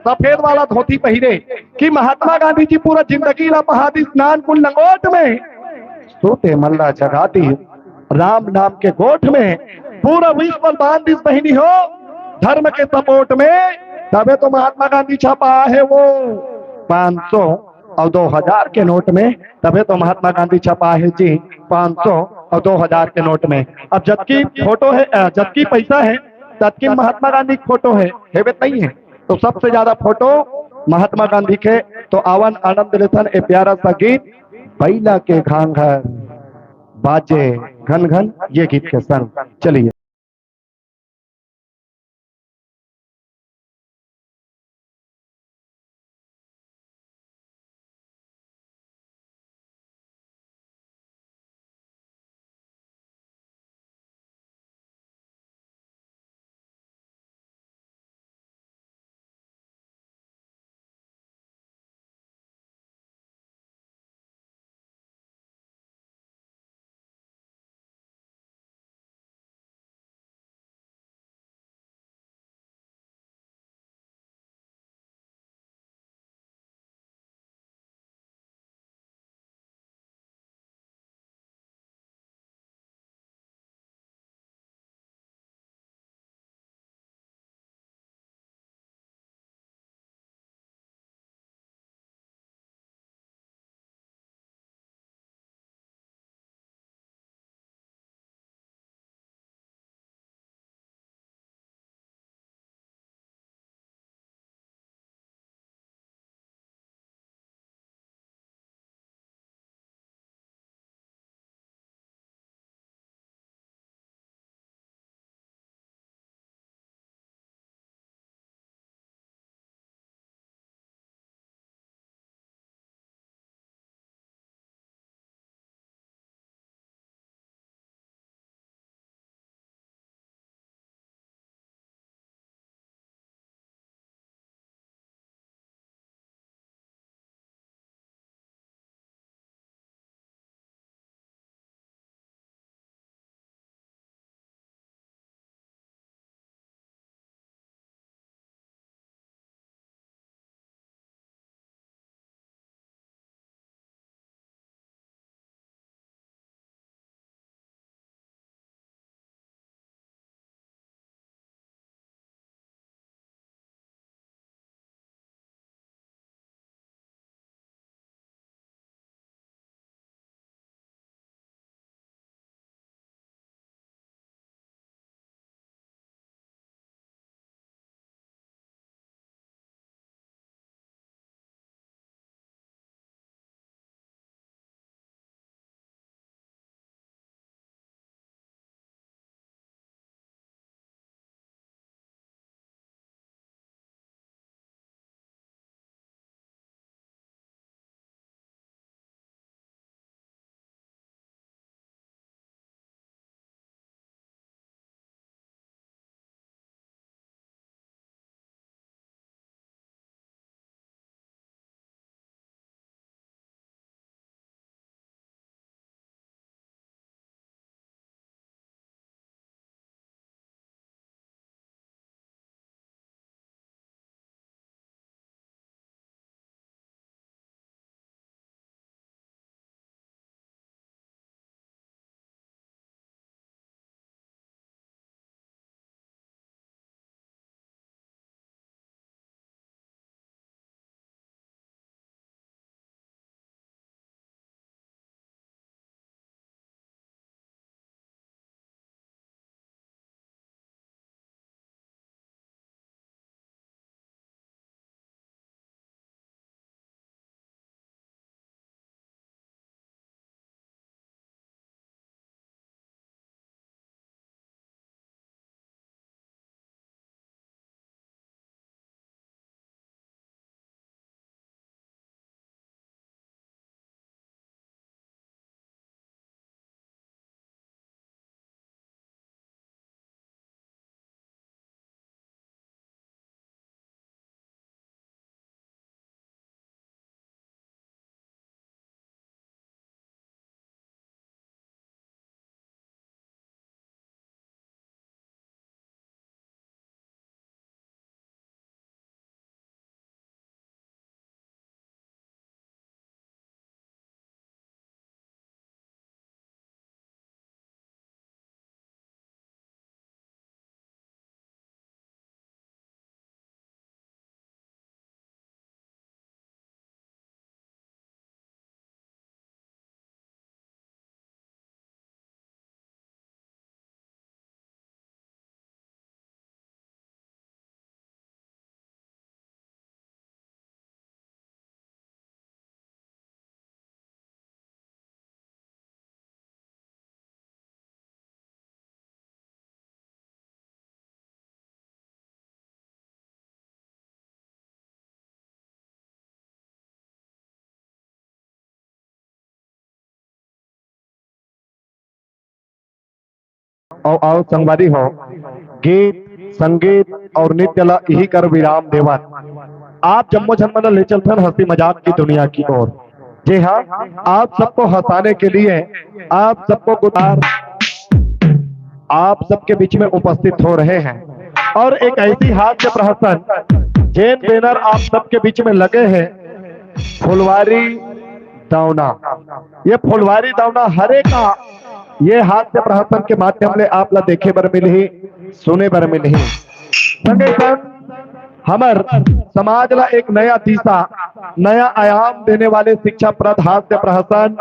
सफेद वाला धोती पहिरे, कि महात्मा गांधी जी पूरा जिंदगी ला पहा दिस नान कुन लंगोट में। सोते मल्ला जगाती राम नाम के गोठ में, पूरा विश्व बांध दिस बहिनी हो धर्म के सपोर्ट में। तबे तो महात्मा गांधी छपा है वो पाँच सौ और दो हजार के नोट में, तबे तो महात्मा गांधी छपा है जी पाँच सौ और दो हजार के नोट में। अब जतकी फोटो है, अ, जतकी पैसा है, ततकी महात्मा गांधी की फोटो है, हेबे नहीं है। तो सबसे ज्यादा फोटो महात्मा गांधी के। तो आवन आनंद लेथन ए प्यारा सा गीत, बैला के घांघर। बाजे घन घन ये गीत के संग। चलिए। अउ, अउ संगवारी हो, गीत, संगीत अउ नृत्य ला इही कर विराम देवत, आप जम्मो झन मन ला ले चलथन हंसी मजाक की दुनिया की ओर। जी हाँ, आप सबको हंसाने के लिए, आप सबको गुजार, आप सबके बीच में उपस्थित हो रहे हैं। और एक ऐसी हास्य प्रहसन, जेन बैनर आप सबके बीच में लगे हैं, फुलवारी दौना। ये फुलवारी दौना हरे का ये हास्य प्रहसन के माध्यम ले आप ला देखे बर मिलही, सुने बर मिलही। संगे संग हमर समाज ला एक नया दिशा, नया आयाम देने वाले शिक्षाप्रद हास्य प्रहसन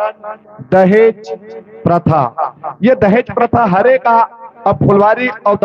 दहेज प्रथा। ये दहेज प्रथा हरे का अब फुलवारी अउ